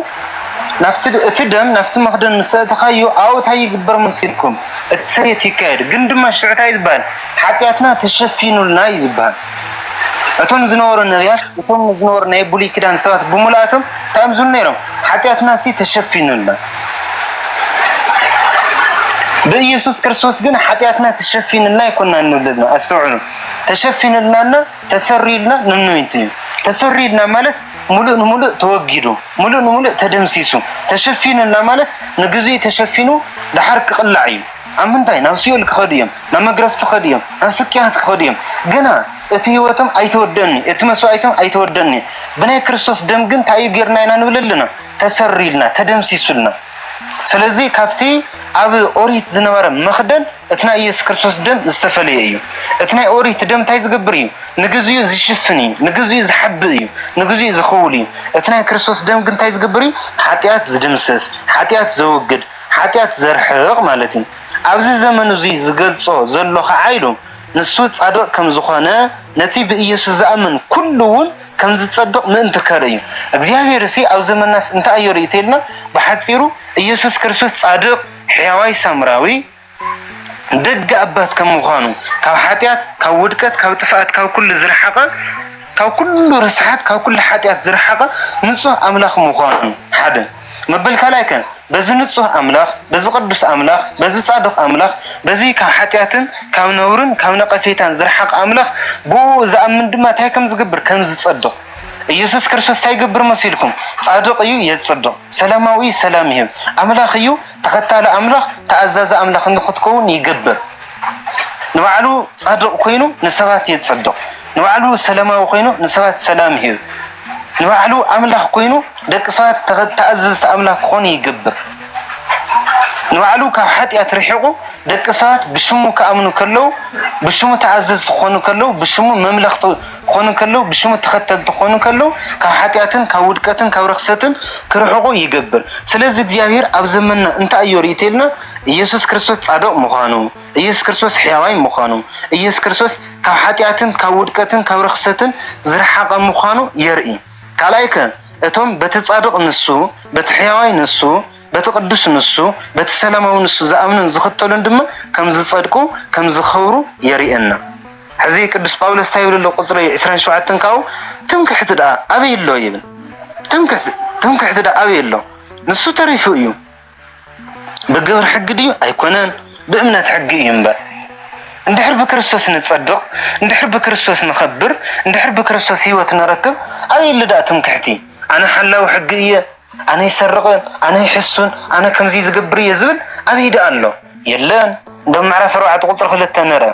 ናብቲ፣ እቲ ደም ናብቲ መኽደን ምስ ኣእተኻዮ ኣብኡ እንታይ ይግበር መሲልኩም? እቲ ስርየት ይካየድ። ግን ድማ ሽዑ እንታይ ዝበሃል? ሓጢኣትና ተሸፊኑልና እዩ ዝበሃል። እቶም ዝነበሩ ነቢያት፣ እቶም ዝነበሩ ናይ ብሉይ ኪዳን ሰባት ብምልኣቶም እንታይ እዮም ዝብሉ ነይሮም? ሓጢኣትና ሲ ተሸፊኑልና። ብኢየሱስ ክርስቶስ ግን ሓጢኣትና ተሸፊኑልና ኣይኮንና እንብል ኣለና። ኣስተውዕሉ። ተሸፊኑልና እና ተሰሪልና ነኖይንቱ እዩ። ተሰሪልና ማለት ሙሉእ ንሙሉእ ተወጊዱ፣ ሙሉእ ንሙሉእ ተደምሲሱ። ተሸፊኑልና ማለት ንግዚኡ ተሸፊኑ ደሓር ክቕላዕ እዩ። ኣብ ምንታይ? ናብ ሲኦል ክኸዱ እዮም፣ ናብ መግረፍቲ ክኸዱ እዮም፣ ናብ ስቅያት ክኸዱ እዮም። ግና እቲ ህይወቶም ኣይተወደእን እዩ፣ እቲ መስዋእቶም ኣይተወደእን እዩ። ብናይ ክርስቶስ ደም ግን እንታይ እዩ ጌርና ኢና ንብል ኣለና? ተሰሪልና፣ ተደምሲሱልና። ስለዚ ካብቲ ኣብ ኦሪት ዝነበረ መኽደን እቲ ናይ ኢየሱስ ክርስቶስ ደም ዝተፈለየ እዩ። እቲ ናይ ኦሪት ደም እንታይ ዝገብር እዩ? ንግዚኡ ዝሽፍን እዩ፣ ንግዚኡ ዝሓብእ እዩ፣ ንግዚኡ ዝኽውል እዩ። እቲ ናይ ክርስቶስ ደም ግን እንታይ ዝገብር እዩ? ሓጢኣት ዝድምስስ፣ ሓጢኣት ዘወግድ፣ ሓጢኣት ዘርሕቕ ማለት እዩ። ኣብዚ ዘመን እዚ ዝገልጾ ዘሎ ኸዓ ኢሉ፣ ንሱ ጻድቕ ከም ዝኾነ ነቲ ብኢየሱስ ዝኣምን ኩሉ እውን ከም ዝጸድቕ ምእንቲ ከርኢ እዩ። እግዚኣብሔር እሲ ኣብ ዘመናስ እንታይ ኣዮ ርእዩ ተልና፣ ብሓጺሩ ኢየሱስ ክርስቶስ ጻድቕ፣ ሕያዋይ ሳምራዊ፣ ደገ ኣባት ከም ምዃኑ፣ ካብ ሓጢኣት፣ ካብ ውድቀት፣ ካብ ጥፍኣት፣ ካብ ኩሉ ዝረሓቐ፣ ካብ ኩሉ ርስሓት፣ ካብ ኩሉ ሓጢኣት ዝረሓቐ ንጹህ ኣምላኽ ምዃኑ ሓደ። መበል ካልኣይ ከ፣ በዚ ንጹህ ኣምላኽ፣ በዚ ቅዱስ ኣምላኽ፣ በዚ ጻድቕ ኣምላኽ፣ በዚ ካብ ሓጢኣትን ካብ ነውርን ካብ ነቐፌታን ዝረሓቐ ኣምላኽ፣ ብኡ ዝኣምን ድማ እንታይ ከም ዝገብር? ከም ዝጸድቕ። ኢየሱስ ክርስቶስ እንታይ ይገብር መሲልኩም? ጻድቕ እዩ፣ የጽድቕ። ሰላማዊ እዩ፣ ሰላም ይህብ። ኣምላኽ እዩ፣ ተኸታሊ ኣምላኽ፣ ተኣዛዚ ኣምላኽ ንኽትከውን ይገብር። ንባዕሉ ጻድቕ ኮይኑ ንሰባት የጽድቕ። ንባዕሉ ሰላማዊ ኮይኑ ንሰባት ሰላም ይህብ። ንባዕሉ ኣምላኽ ኮይኑ ደቂ ሰባት ተኸ-፣ ተኣዘዝቲ ኣምላኽ ክኾኑ ይገብር። ንባዕሉ ካብ ሓጢኣት ርሒቑ ደቂ ሰባት ብሽሙ ክኣምኑ ከለዉ፣ ብሽሙ ተኣዘዝቲ ክኾኑ ከለዉ፣ ብሽሙ መምለኽቲ ክኾኑ ከለዉ፣ ብሽሙ ተኸተልቲ ክኾኑ ከለዉ፣ ካብ ሓጢኣትን ካብ ውድቀትን ካብ ርኽሰትን ክርሕቑ ይገብር። ስለዚ እግዚኣብሔር ኣብ ዘመንና እንታይ እዮ ርእዩ ተልና፣ ኢየሱስ ክርስቶስ ጻድቕ ምዃኑ፣ ኢየሱስ ክርስቶስ ሕያዋይ ምዃኑ፣ ኢየሱስ ክርስቶስ ካብ ሓጢኣትን ካብ ውድቀትን ካብ ርኽሰትን ዝረሓቐ ምዃኑ የርኢ። ካልኣይ ከ፣ እቶም በቲ ጻድቕ ንሱ፣ በቲ ሕያዋይ ንሱ፣ በቲ ቅዱስ ንሱ፣ በቲ ሰላማዊ ንሱ ዝኣምኑን ዝኽተሉን ድማ ከም ዝጸድቁ፣ ከም ዝኸብሩ የርእየና። ሕዚ ቅዱስ ጳውሎስ እንታይ ይብል ኣሎ? ቁጽሪ ዕስራን ሸውዓተን ካብኡ፣ "ትምክሕቲ ደኣ ኣበይ ኣሎ?" ይብል። ትምክሕቲ፣ ትምክሕቲ ደኣ ኣበይ ኣሎ? ንሱ ተሪፉ እዩ። ብግብሪ ሕጊ ድዩ? ኣይኮነን፣ ብእምነት ሕጊ እዩ እምበር። እንድሕር ብክርስቶስ ንጸድቕ፣ እንድሕር ብክርስቶስ ንኸብር፣ እንድሕር ብክርስቶስ ህይወት ንረክብ፣ ኣበይ ኣሎ ደኣ ትምክሕቲ? ኣነ ሓላዊ ሕጊ እየ፣ ኣነ ይሰርቕን፣ ኣነ ይሕሱን፣ ኣነ ከምዚ ዝገብር እየ ዝብል ኣበይ ደኣ ኣሎ? የለን። እንዶ ምዕራፍ ኣርባዕተ ቁጽሪ ክልተ ንርአ።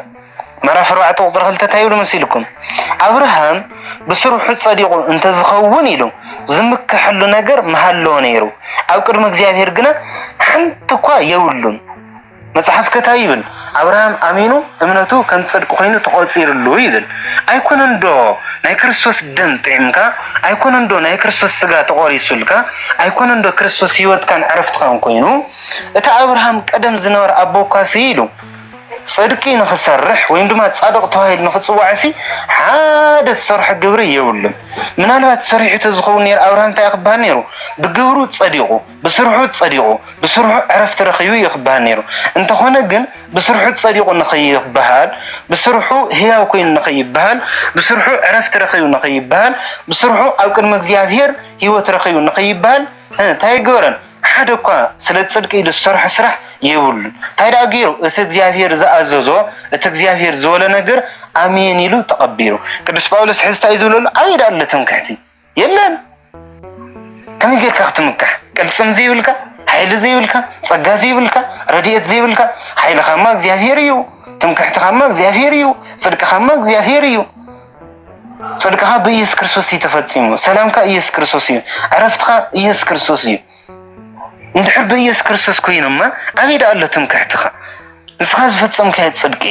ምዕራፍ ኣርባዕተ ቁጽሪ ክልተ እንታይ ይብሉ መሲልኩም? "ኣብርሃም ብስርሑ ጸዲቑ እንተዝኸውን" ኢሉ፣ "ዝምከሐሉ ነገር ምሃለዎ ነይሩ፣ ኣብ ቅድሚ እግዚኣብሔር ግና ሓንቲ እኳ የብሉን። መጽሓፍ ከ እንታይ ይብል? ኣብርሃም ኣሚኑ እምነቱ ከም ጽድቂ ኮይኑ ተቖጺርሉ ይብል። ኣይኮነን ዶ ናይ ክርስቶስ ደም ጥዒምካ? ኣይኮነን ዶ ናይ ክርስቶስ ስጋ ተቖሪሱልካ? ኣይኮነን ዶ ክርስቶስ ህይወትካን ዕረፍትኻን ኮይኑ? እቲ ኣብርሃም ቀደም ዝነበረ ኣቦ እኳሲ ኢሉ ጽድቂ ንኽሰርሕ ወይም ድማ ጻድቕ ተባሂሉ ንኽጽዋዕሲ ሓደ ዝሰርሖ ግብሪ የብሉን። ምናልባት ሰሪሑ ተዝኸውን ነይሩ ኣብርሃም እንታይ ክበሃል ነይሩ? ብግብሩ ጸዲቑ፣ ብስርሑ ጸዲቑ፣ ብስርሑ ዕረፍቲ ረኺቡ እዩ ክበሃል ነይሩ። እንተኾነ ግን ብስርሑ ጸዲቑ ንኸይበሃል፣ ብስርሑ ህያው ኮይኑ ንኸይበሃል፣ ብስርሑ ዕረፍቲ ረኺቡ ንኸይበሃል፣ ብስርሑ ኣብ ቅድሚ እግዚኣብሔር ህይወት ረኺቡ ንኸይበሃል፣ እ፣ እንታይ ኣይገበረን? ሓደ እኳ ስለ ጽድቂ ኢሉ ዝሰርሖ ስራሕ የብሉን። እንታይ ደኣ ገይሩ? እቲ እግዚኣብሔር ዝኣዘዞ፣ እቲ እግዚኣብሔር ዝበሎ ነገር ኣሜን ኢሉ ተቐቢሉ። ቅዱስ ጳውሎስ ሕዚ እንታይ እዩ ዝብለሉ? ኣበይ ደኣ ኣሎ ትምክሕቲ? የለን። ከመይ ጌርካ ክትምካሕ? ቅልጽም ዘይብልካ፣ ሓይሊ ዘይብልካ፣ ጸጋ ዘይብልካ፣ ረድኤት ዘይብልካ፣ ሓይልኻማ እግዚኣብሔር እዩ። ትምክሕትኻማ እግዚኣብሔር እዩ። ጽድቅኻማ እግዚኣብሔር እዩ። ጽድቅኻ ብኢየሱስ ክርስቶስ እዩ ተፈጺሙ። ሰላምካ ኢየሱስ ክርስቶስ እዩ። ዕረፍትኻ ኢየሱስ ክርስቶስ እዩ። እንድሕር ብኢየሱስ ክርስቶስ ኮይኑማ ኣበይ ደኣ ኣሎ ትምክሕትኻ? ንስኻ ዝፈጸምካዮ ጽድቂ፣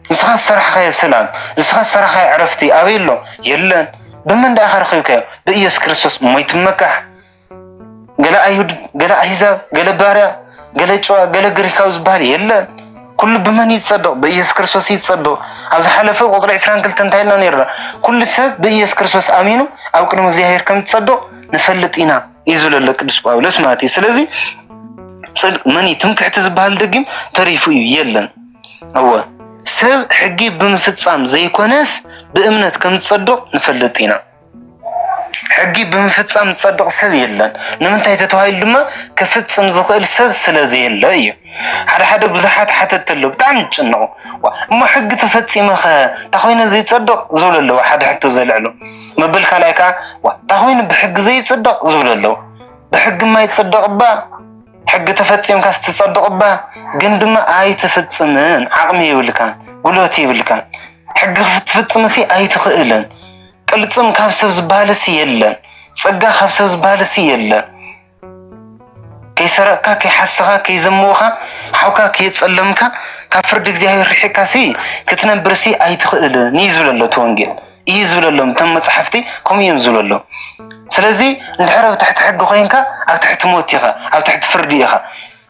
ንስኻ ዝሰራሕካዮ ሰላም፣ ንስኻ ዝሰራሕካዮ ዕረፍቲ ኣበይ ኣሎ? የለን። ብመን ደኣ ኢኻ ረኺብካዮ? ብኢየሱስ ክርስቶስ። እሞ ይትመካሕ። ገለ ኣይሁድ፣ ገለ ኣህዛብ፣ ገለ ባርያ፣ ገለ ጨዋ፣ ገለ ግሪካዊ ዝበሃል የለን። ኩሉ ብመን እዩ ዝጸድቕ? ብኢየሱስ ክርስቶስ እዩ ዝጸድቕ። ኣብ ዝሓለፈ ቁጽሪ ዕስራን ክልተን እንታይ ኢልና ነይርና? ኩሉ ሰብ ብኢየሱስ ክርስቶስ ኣሚኑ ኣብ ቅድሚ እግዚኣብሔር ከም ዝጸድቕ ንፈልጥ ኢና እዩ ዝብለለ ቅዱስ ጳውሎስ ማለት እዩ። ስለዚ ጽድቅ መን እዩ? ትምክሕቲ ዝበሃል ደጊም ተሪፉ እዩ፣ የለን። እወ፣ ሰብ ሕጊ ብምፍጻም ዘይኮነስ ብእምነት ከም ዝጸድቕ ንፈልጥ ኢና። ሕጊ ብምፍጻም ዝጸድቕ ሰብ የለን። ንምንታይ ተተባሂሉ ድማ ክፍጽም ዝኽእል ሰብ ስለ ዘየለ እዩ። ሓደ ሓደ ብዙሓት ሓተት ተሎ ብጣዕሚ ዝጭነቑ። ዋ፣ እሞ ሕጊ ተፈጺመኸ እንታይ ኮይነ ዘይጸድቕ ዝብሉ ኣለዉ። ሓደ ሕቶ ዘልዕሉ። መበል ካልኣይ ከኣ፣ ዋ፣ እንታይ ኮይኑ ብሕጊ ዘይጽደቕ ዝብሉ ኣለዉ። ብሕጊ ማይጽደቕ እባ፣ ሕጊ ተፈጺምካስ ትጸድቕ እባ፣ ግን ድማ ኣይትፍጽምን፣ ዓቕሚ የብልካን፣ ጉልበት የብልካን። ሕጊ ክትፍጽምሲ ኣይትኽእልን። ቅልጽም ካብ ሰብ ዝበሃልሲ የለን። ጸጋ ካብ ሰብ ዝበሃልሲ የለን። ከይሰረቕካ፣ ከይሓሰኻ፣ ከይዘመውኻ፣ ሓውካ ከየጸለምካ፣ ካብ ፍርዲ እግዚኣብሔር ርሒቕካሲ ክትነብርሲ ኣይትኽእልን እዩ ዝብል ኣሎ እቲ ወንጌል። እዩ ዝብል ኣሎ። እቶም መጻሕፍቲ ከምኡ እዮም ዝብል ኣሎ። ስለዚ እንድሕር ኣብ ትሕቲ ሕጊ ኮይንካ ኣብ ትሕቲ ሞት ኢኻ፣ ኣብ ትሕቲ ፍርዲ ኢኻ።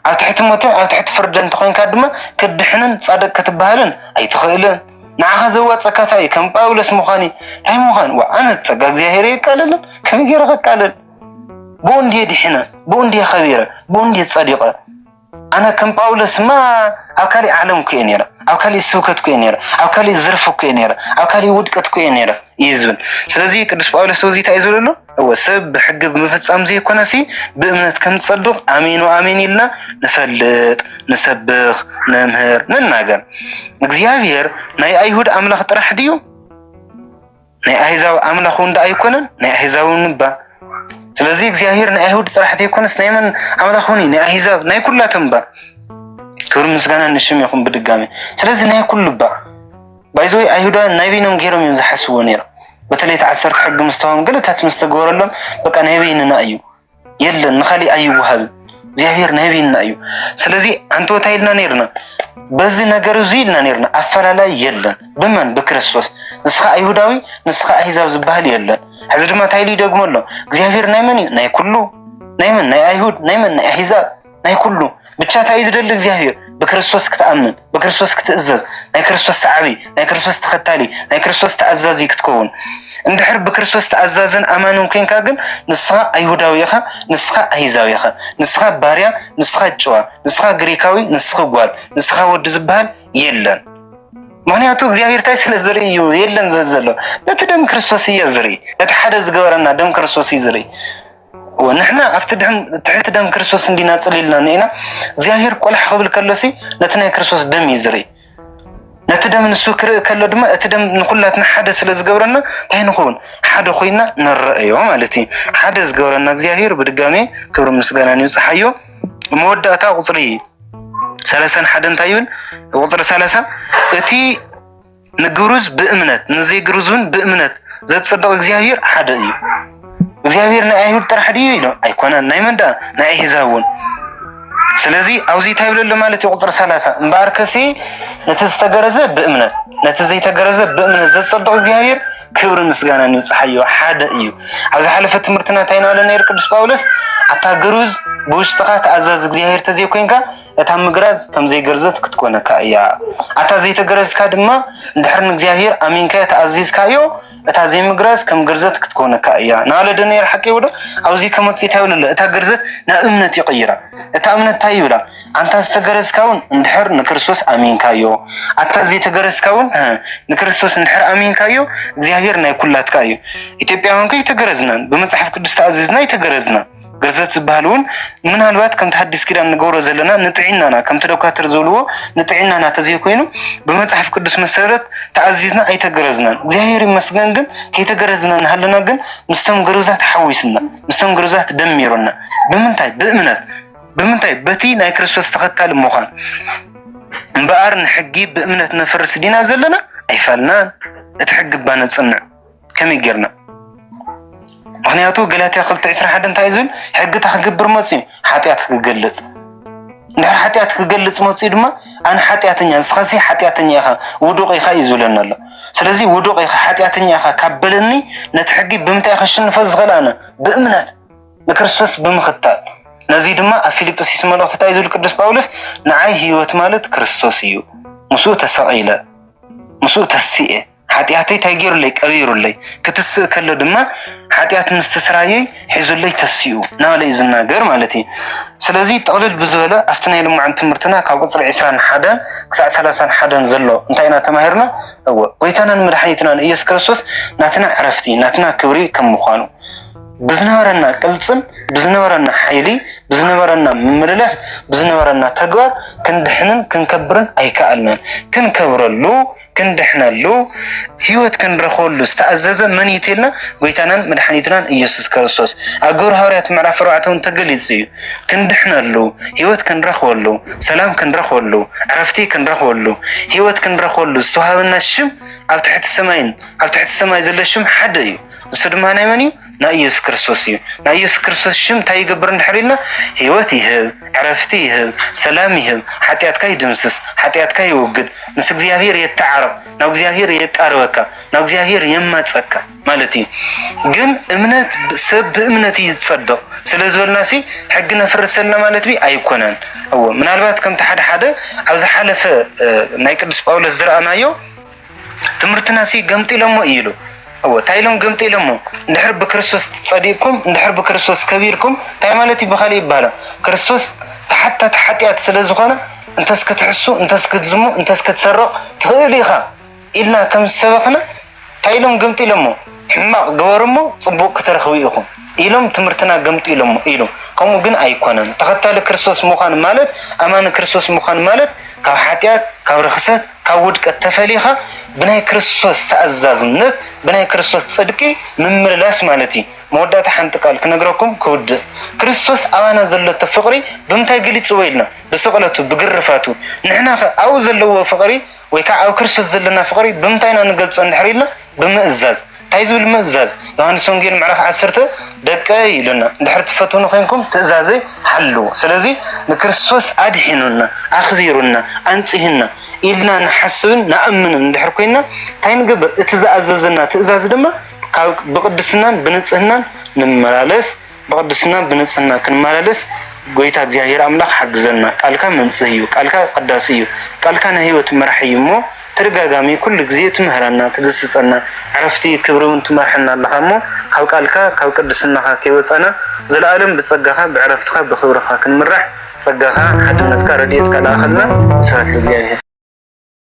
ኣብ ትሕቲ ሞት፣ ኣብ ትሕቲ ፍርዲ እንተኾይንካ ድማ ክትድሕንን ጻድቕ ክትበሃልን ኣይትኽእልን። ንዓኻ ዘዋጸካ እንታይ እዩ? ከም ጳውሎስ ምዃን እዩ። እንታይ ምዃን? ዋ፣ ኣነ ጸጋ እግዚኣብሔር የቃልልን? ከመይ ገይረ ከቃልል? ብኡ እንድየ ድሒነ፣ ብኡ እንድየ ኸቢረ፣ ብኡ እንድየ ጸዲቐ። ኣነ ከም ጳውሎስማ ኣብ ካሊእ ዓለም እኮ እየ ነይረ፣ ኣብ ካሊእ ስብከት እኮ እየ ነይረ፣ ኣብ ካሊእ ዝርፊ እኮ እየ ነይረ፣ ኣብ ካሊእ ውድቀት እኮ እየ ነይረ እዩ ዝብል። ስለዚ ቅዱስ ጳውሎስ ኣብዚ እንታይ እዩ ዝብል ኣሎ? እወ፣ ሰብ ብሕጊ ብምፍጻም ዘይኮነሲ ብእምነት ከም ዝጸድቕ ኣሜን ወኣሜን ኢልና ንፈልጥ፣ ንሰብኽ፣ ነምህር፣ ንናገር። እግዚኣብሔር ናይ ኣይሁድ ኣምላኽ ጥራሕ ድዩ? ናይ ኣህዛብ ኣምላኽ እውን ደኣ ኣይኮነን? ናይ ኣህዛብ እውን እባ። ስለዚ እግዚኣብሔር ናይ ኣይሁድ ጥራሕ ዘይኮነስ ናይ መን ኣምላኽ እውን እዩ? ናይ ኣህዛብ፣ ናይ ኩላቶም እባ። ክብሪ ምስጋና ንሽም ይኹን ብድጋሚ። ስለዚ ናይ ኩሉ እባ። ባይዘወይ ኣይሁዳውያን ናይ በይኖም ገይሮም እዮም ዝሓስብዎ ነይሮም። በተለይ እቲ ዓሰርተ ሕጊ ምስ ተዋህቦም ገለታት ምስ ተገበረሎም በቃ ናይ በይንና እዩ። የለን፣ ንኻሊእ ኣይወሃብን። እግዚኣብሔር ናይ በይንና እዩ። ስለዚ ኣንተ እንታይ ኢልና ነይርና? በዚ ነገር እዚ ኢልና ነይርና፣ ኣፈላላይ የለን። ብመን? ብክርስቶስ። ንስኻ ኣይሁዳዊ፣ ንስኻ ኣህዛብ ዝበሃል የለን። ሕዚ ድማ እንታይ ኢሉ ይደግሞ ኣሎ? እግዚኣብሔር ናይ መን እዩ? ናይ ኩሉ። ናይ መን? ናይ ኣይሁድ። ናይ መን? ናይ ኣህዛብ። ናይ ኩሉ። ብቻ እንታይ እዩ ዝደሊ እግዚኣብሔር? ብክርስቶስ ክትኣምን፣ ብክርስቶስ ክትእዘዝ፣ ናይ ክርስቶስ ሰዓቢ፣ ናይ ክርስቶስ ተኸታሊ፣ ናይ ክርስቶስ ተኣዛዚ ክትከውን። እንድሕር ብክርስቶስ ተኣዛዝን ኣማንን ኮንካ ግን ንስኻ ኣይሁዳዊ ኢኻ፣ ንስኻ ኣህዛብ ኢኻ፣ ንስኻ ባርያ፣ ንስኻ ጭዋ፣ ንስኻ ግሪካዊ፣ ንስኺ ጓል፣ ንስኻ ወዲ ዝበሃል የለን። ምኽንያቱ እግዚኣብሔር እንታይ ስለ ዝርኢ እዩ የለን ዝብል ዘሎ? ነቲ ደም ክርስቶስ እየ ዝርኢ። ነቲ ሓደ ዝገበረና ደም ክርስቶስ እዩ ዝርኢ። እወ፣ ንሕና ኣብቲ ደም፣ ትሕቲ ደም ክርስቶስ እንዲና ጽሊልና እኒኤና። እግዚኣብሔር ቆላሕ ክብል ከሎሲ ነቲ ናይ ክርስቶስ ደም እዩ ዝርኢ። ነቲ ደም ንሱ ክርኢ ከሎ ድማ እቲ ደም ንኹላትና ሓደ ስለ ዝገብረና እንታይ ንኸውን? ሓደ ኮይና ንረኣዮ ማለት እዩ። ሓደ ዝገበረና እግዚኣብሔር ብድጋሜ ክብሪ ምስጋናን ይብጽሓዮ። መወዳእታ ቁጽሪ ሰላሳን ሓደን እንታይ ይብል? ቁጽሪ ሰላሳ፣ እቲ ንግሩዝ ብእምነት ንዘይግሩዝን ብእምነት ዘጽድቕ እግዚኣብሔር ሓደ እዩ። እግዚኣብሔር ናይ ኣይሁድ ጥራሕ ድዩ ኢሎም? ኣይኮነን። ናይ መን ደኣ? ናይ ኣህዛብ እውን። ስለዚ ኣብዚ እንታይ ይብለሎ ማለት እዩ? ቁፅሪ ሰላሳ፣ እምበኣርከሲ ነቲ ዝተገረዘ ብእምነት፣ ነቲ ዘይተገረዘ ብእምነት ዘጸድቕ እግዚኣብሔር ክብሪ ምስጋና ይብጽሓዮ፣ ሓደ እዩ። ኣብ ዝሓለፈ ትምህርትና እንታይ እናበለ ነይሩ ቅዱስ ጳውሎስ? ኣታ ግሩዝ ብውሽጥኻ ተኣዛዚ እግዚኣብሔር ተዘይኮይንካ፣ እታ ምግራዝ ከም ዘይገርዘት ክትኮነካ እያ። ኣታ ዘይተገረዝካ ድማ፣ እንድሕር ንእግዚኣብሔር ኣሚንካዮ ተኣዚዝካዮ፣ እታ ዘይምግራዝ ከም ግርዘት ክትኮነካ እያ። ናበለ ዶ ነይሩ ሓቂ ይብሎ? ኣብዚ ከመጽእ እንታይ ይብለሎ? እታ ግርዘት ናብ እምነት ይቕይራ። እታ እምነት እንታይ ይብላ? ኣንታ ዝተገረዝካ እውን እንድሕር ንክርስቶስ ኣሚንካዮ፣ ኣታ ዘይተገረዝካ እውን፣ እ፣ ንክርስቶስ እንድሕር ኣሚንካዮ፣ እግዚኣብሔር ናይ ኩላትካ እዩ። ኢትዮጵያውያን ከ ኣይተገረዝናን፣ ብመጽሓፍ ቅዱስ ተኣዚዝና ኣይተገረዝናን። ግርዘት ዝበሃል እውን ምናልባት ከምቲ ሓዲስ ኪዳን ንገብሮ ዘለና ንጥዕናና፣ ከምቲ ዶክተር ዝብልዎ ንጥዕናና ተዘይኮይኑ፣ ብመጽሓፍ ቅዱስ መሰረት ተኣዚዝና ኣይተገረዝናን። እግዚኣብሔር ይመስገን ግን ከይተገረዝና እናሃለና ግን ምስቶም ግሩዛት ሓዊስና፣ ምስቶም ግሩዛት ደሚሩና። ብምንታይ? ብእምነት። ብምንታይ? በቲ ናይ ክርስቶስ ተኸታሊ ምዃን። እምበኣር ንሕጊ ብእምነት ነፍርስ ዲና ዘለና? ኣይፋልናን። እቲ ሕጊ እባ ነጽንዕ። ከመይ ጌርና? ምኽንያቱ ገላትያ ክልተ ዕስራ ሓደ እንታይ እዩ ዝብል? ሕጊ እንታይ ክገብር መጽዩ? ሓጢኣት ክገልጽ። እንድሕር ሓጢኣት ክገልጽ መጽዩ ድማ፣ ኣነ ሓጢኣተኛ፣ ንስኻሲ ሓጢኣተኛ ኢኻ፣ ውዱቕ ኢኻ እዩ ዝብለና ኣሎ። ስለዚ ውዱቕ ኢኻ፣ ሓጢኣተኛ ኢኻ ካብ በለኒ፣ ነቲ ሕጊ ብምንታይ ከሽንፎ ዝኽእል ኣነ? ብእምነት፣ ንክርስቶስ ብምኽታል። ነዚ ድማ ኣብ ፊልጵስዩስ መልእኽቲ እንታይ ዝብል ቅዱስ ጳውሎስ? ንዓይ ህይወት ማለት ክርስቶስ እዩ፣ ምስኡ ተሰቒለ፣ ምስኡ ተሲኤ፣ ሓጢኣተይ እንታይ ገይሩለይ? ቀቢሩለይ። ክትስእ ከሎ ድማ ሓጢኣት ምስቲ ስራየይ ሒዙለይ ተሲኡ እናበለ እዩ ዝናገር ማለት እዩ። ስለዚ ጥቕልል ብዝበለ ኣብቲ ናይ ልምዓን ትምህርትና ካብ ቁፅሪ ዕስራን ሓደን ክሳዕ ሰላሳን ሓደን ዘሎ እንታይ ኢና ተማሂርና? እወ፣ ጎይታናን መድሓኒትናን ኢየሱስ ክርስቶስ ናትና ዕረፍቲ፣ ናትና ክብሪ ከም ምዃኑ፣ ብዝነበረና ቅልጽም፣ ብዝነበረና ሓይሊ፣ ብዝነበረና ምምልላስ፣ ብዝነበረና ተግባር ክንድሕንን ክንከብርን ኣይከኣልናን። ክንከብረሉ፣ ክንድሕነሉ፣ ህይወት ክንረኽበሉ ዝተኣዘዘ መን እዩ ተልና? ጎይታናን መድሓኒትናን ኢየሱስ ክርስቶስ። ኣብ ግብረ ሃዋርያት ምዕራፍ ኣርባዕተ እውን ተገሊጹ እዩ። ክንድሕነሉ፣ ህይወት ክንረኽበሉ፣ ሰላም ክንረኽበሉ፣ ዕረፍቲ ክንረኽበሉ፣ ህይወት ክንረኽበሉ ዝተዋሃበና ሽም ኣብ ትሕቲ ሰማይን ኣብ ትሕቲ ሰማይ ዘሎ ሽም ሓደ እዩ። ንሱ ድማ ናይ መን እዩ? ናይ ኢየሱስ ክርስቶስ እዩ። ናይ ኢየሱስ ክርስቶስ ሽም እንታይ ይገብር እንድሕር ኢልና? ህይወት ይህብ፣ ዕረፍቲ ይህብ፣ ሰላም ይህብ፣ ሓጢኣትካ ይድምስስ፣ ሓጢኣትካ ይውግድ፣ ምስ እግዚኣብሔር የተዓረቕ፣ ናብ እግዚኣብሔር የቃርበካ፣ ናብ እግዚኣብሔር የማጸካ ማለት እዩ። ግን እምነት፣ ሰብ ብእምነት እዩ ዝጸድቕ ስለ ዝበልናሲ ሕጊ ነፍርስ ኣለና ማለት ድዩ? ኣይኮነን። እዎ፣ ምናልባት ከምቲ ሓደ ሓደ ኣብ ዝሓለፈ፣ እ፣ ናይ ቅዱስ ጳውሎስ ዝረኣናዮ ትምህርትናሲ ገምጢሎሞ እዩ ኢሉ። እዎ፣ እንታይ ኢሎም ገምጢሎሞ? እንድሕር ብክርስቶስ ጸዲቕኩም፣ እንድሕር ብክርስቶስ ከቢርኩም፣ እንታይ ማለት እዩ? ብኻልእ ይበሃላ፣ ክርስቶስ ተሓታቲ ሓጢኣት ስለ ዝኾነ፣ እንተስ ክትሕሱ፣ እንተስ ክትዝሙ፣ እንተስ ክትሰርቕ ትኽእል ኢኻ ኢልና ከም ዝሰበኽና፣ እንታይ ኢሎም ገምጢሎሞ? ሕማቕ ግበሩ እሞ ጽቡቕ ክትረኽቡ ኢኹም ኢሎም ትምህርትና ገምጢሎሞ ኢሉ። ከምኡ ግን ኣይኮነን። ተኸታሊ ክርስቶስ ምዃን ማለት፣ ኣማኒ ክርስቶስ ምዃን ማለት፣ ካብ ሓጢኣት፣ ካብ ርኽሰት፣ ካብ ውድቀት ተፈሊኻ ብናይ ክርስቶስ ተኣዛዝነት፣ ብናይ ክርስቶስ ጽድቂ ምምልላስ ማለት እዩ። መወዳእታ ሓንቲ ቃል ክነግረኩም ክውድእ። ክርስቶስ ኣባና ዘለቶ ፍቕሪ ብምንታይ ገሊጽዎ ኢልና? ብስቕለቱ፣ ብግርፋቱ። ንሕና ኸ ኣብኡ ዘለዎ ፍቕሪ ወይ ከዓ ኣብ ክርስቶስ ዘለና ፍቕሪ ብምንታይ ኢና ንገልጾ እንድሕር ኢልና? ብምእዛዝ። እንታይ ዝብል ምእዛዝ? ዮሃንስ ወንጌል ምዕራፍ ዓሰርተ፣ ደቀ ኢሉና፣ እንድሕር ትፈትውኒ ኮይንኩም ትእዛዘይ ሓልዉ። ስለዚ ንክርስቶስ ኣድሒኑና፣ ኣኽቢሩና፣ ኣንጺህና ኢልና ንሓስብን ንኣምንን እንድሕር ኮይንና፣ እንታይ ንገብር? እቲ ዝኣዘዘና ትእዛዝ ድማ ካብ፣ ብቅድስናን ብንጽህናን ንመላለስ። ብቅድስና ብንጽህና ክንመላለስ ጎይታ እግዚኣብሔር ኣምላኽ ሓግዘና። ቃልካ መንጽህ እዩ፣ ቃልካ ቀዳሲ እዩ፣ ቃልካ ናይ ህይወት መራሒ እዩ እሞ ተደጋጋሚ ኩሉ ግዜ ትምህረና፣ ትግስጸና፣ ዕረፍቲ ክብሪ እውን ትመርሐና ኣለኻ እሞ ካብ ቃልካ ካብ ቅድስናኻ ከይወጻና ዘለኣለም ብጸጋኻ ብዕረፍትኻ ብኽብርኻ ክንምራሕ ጸጋኻ ሓድነትካ ረድኤትካ ለኣኸልና። ስብሐት ለእግዚኣብሔር።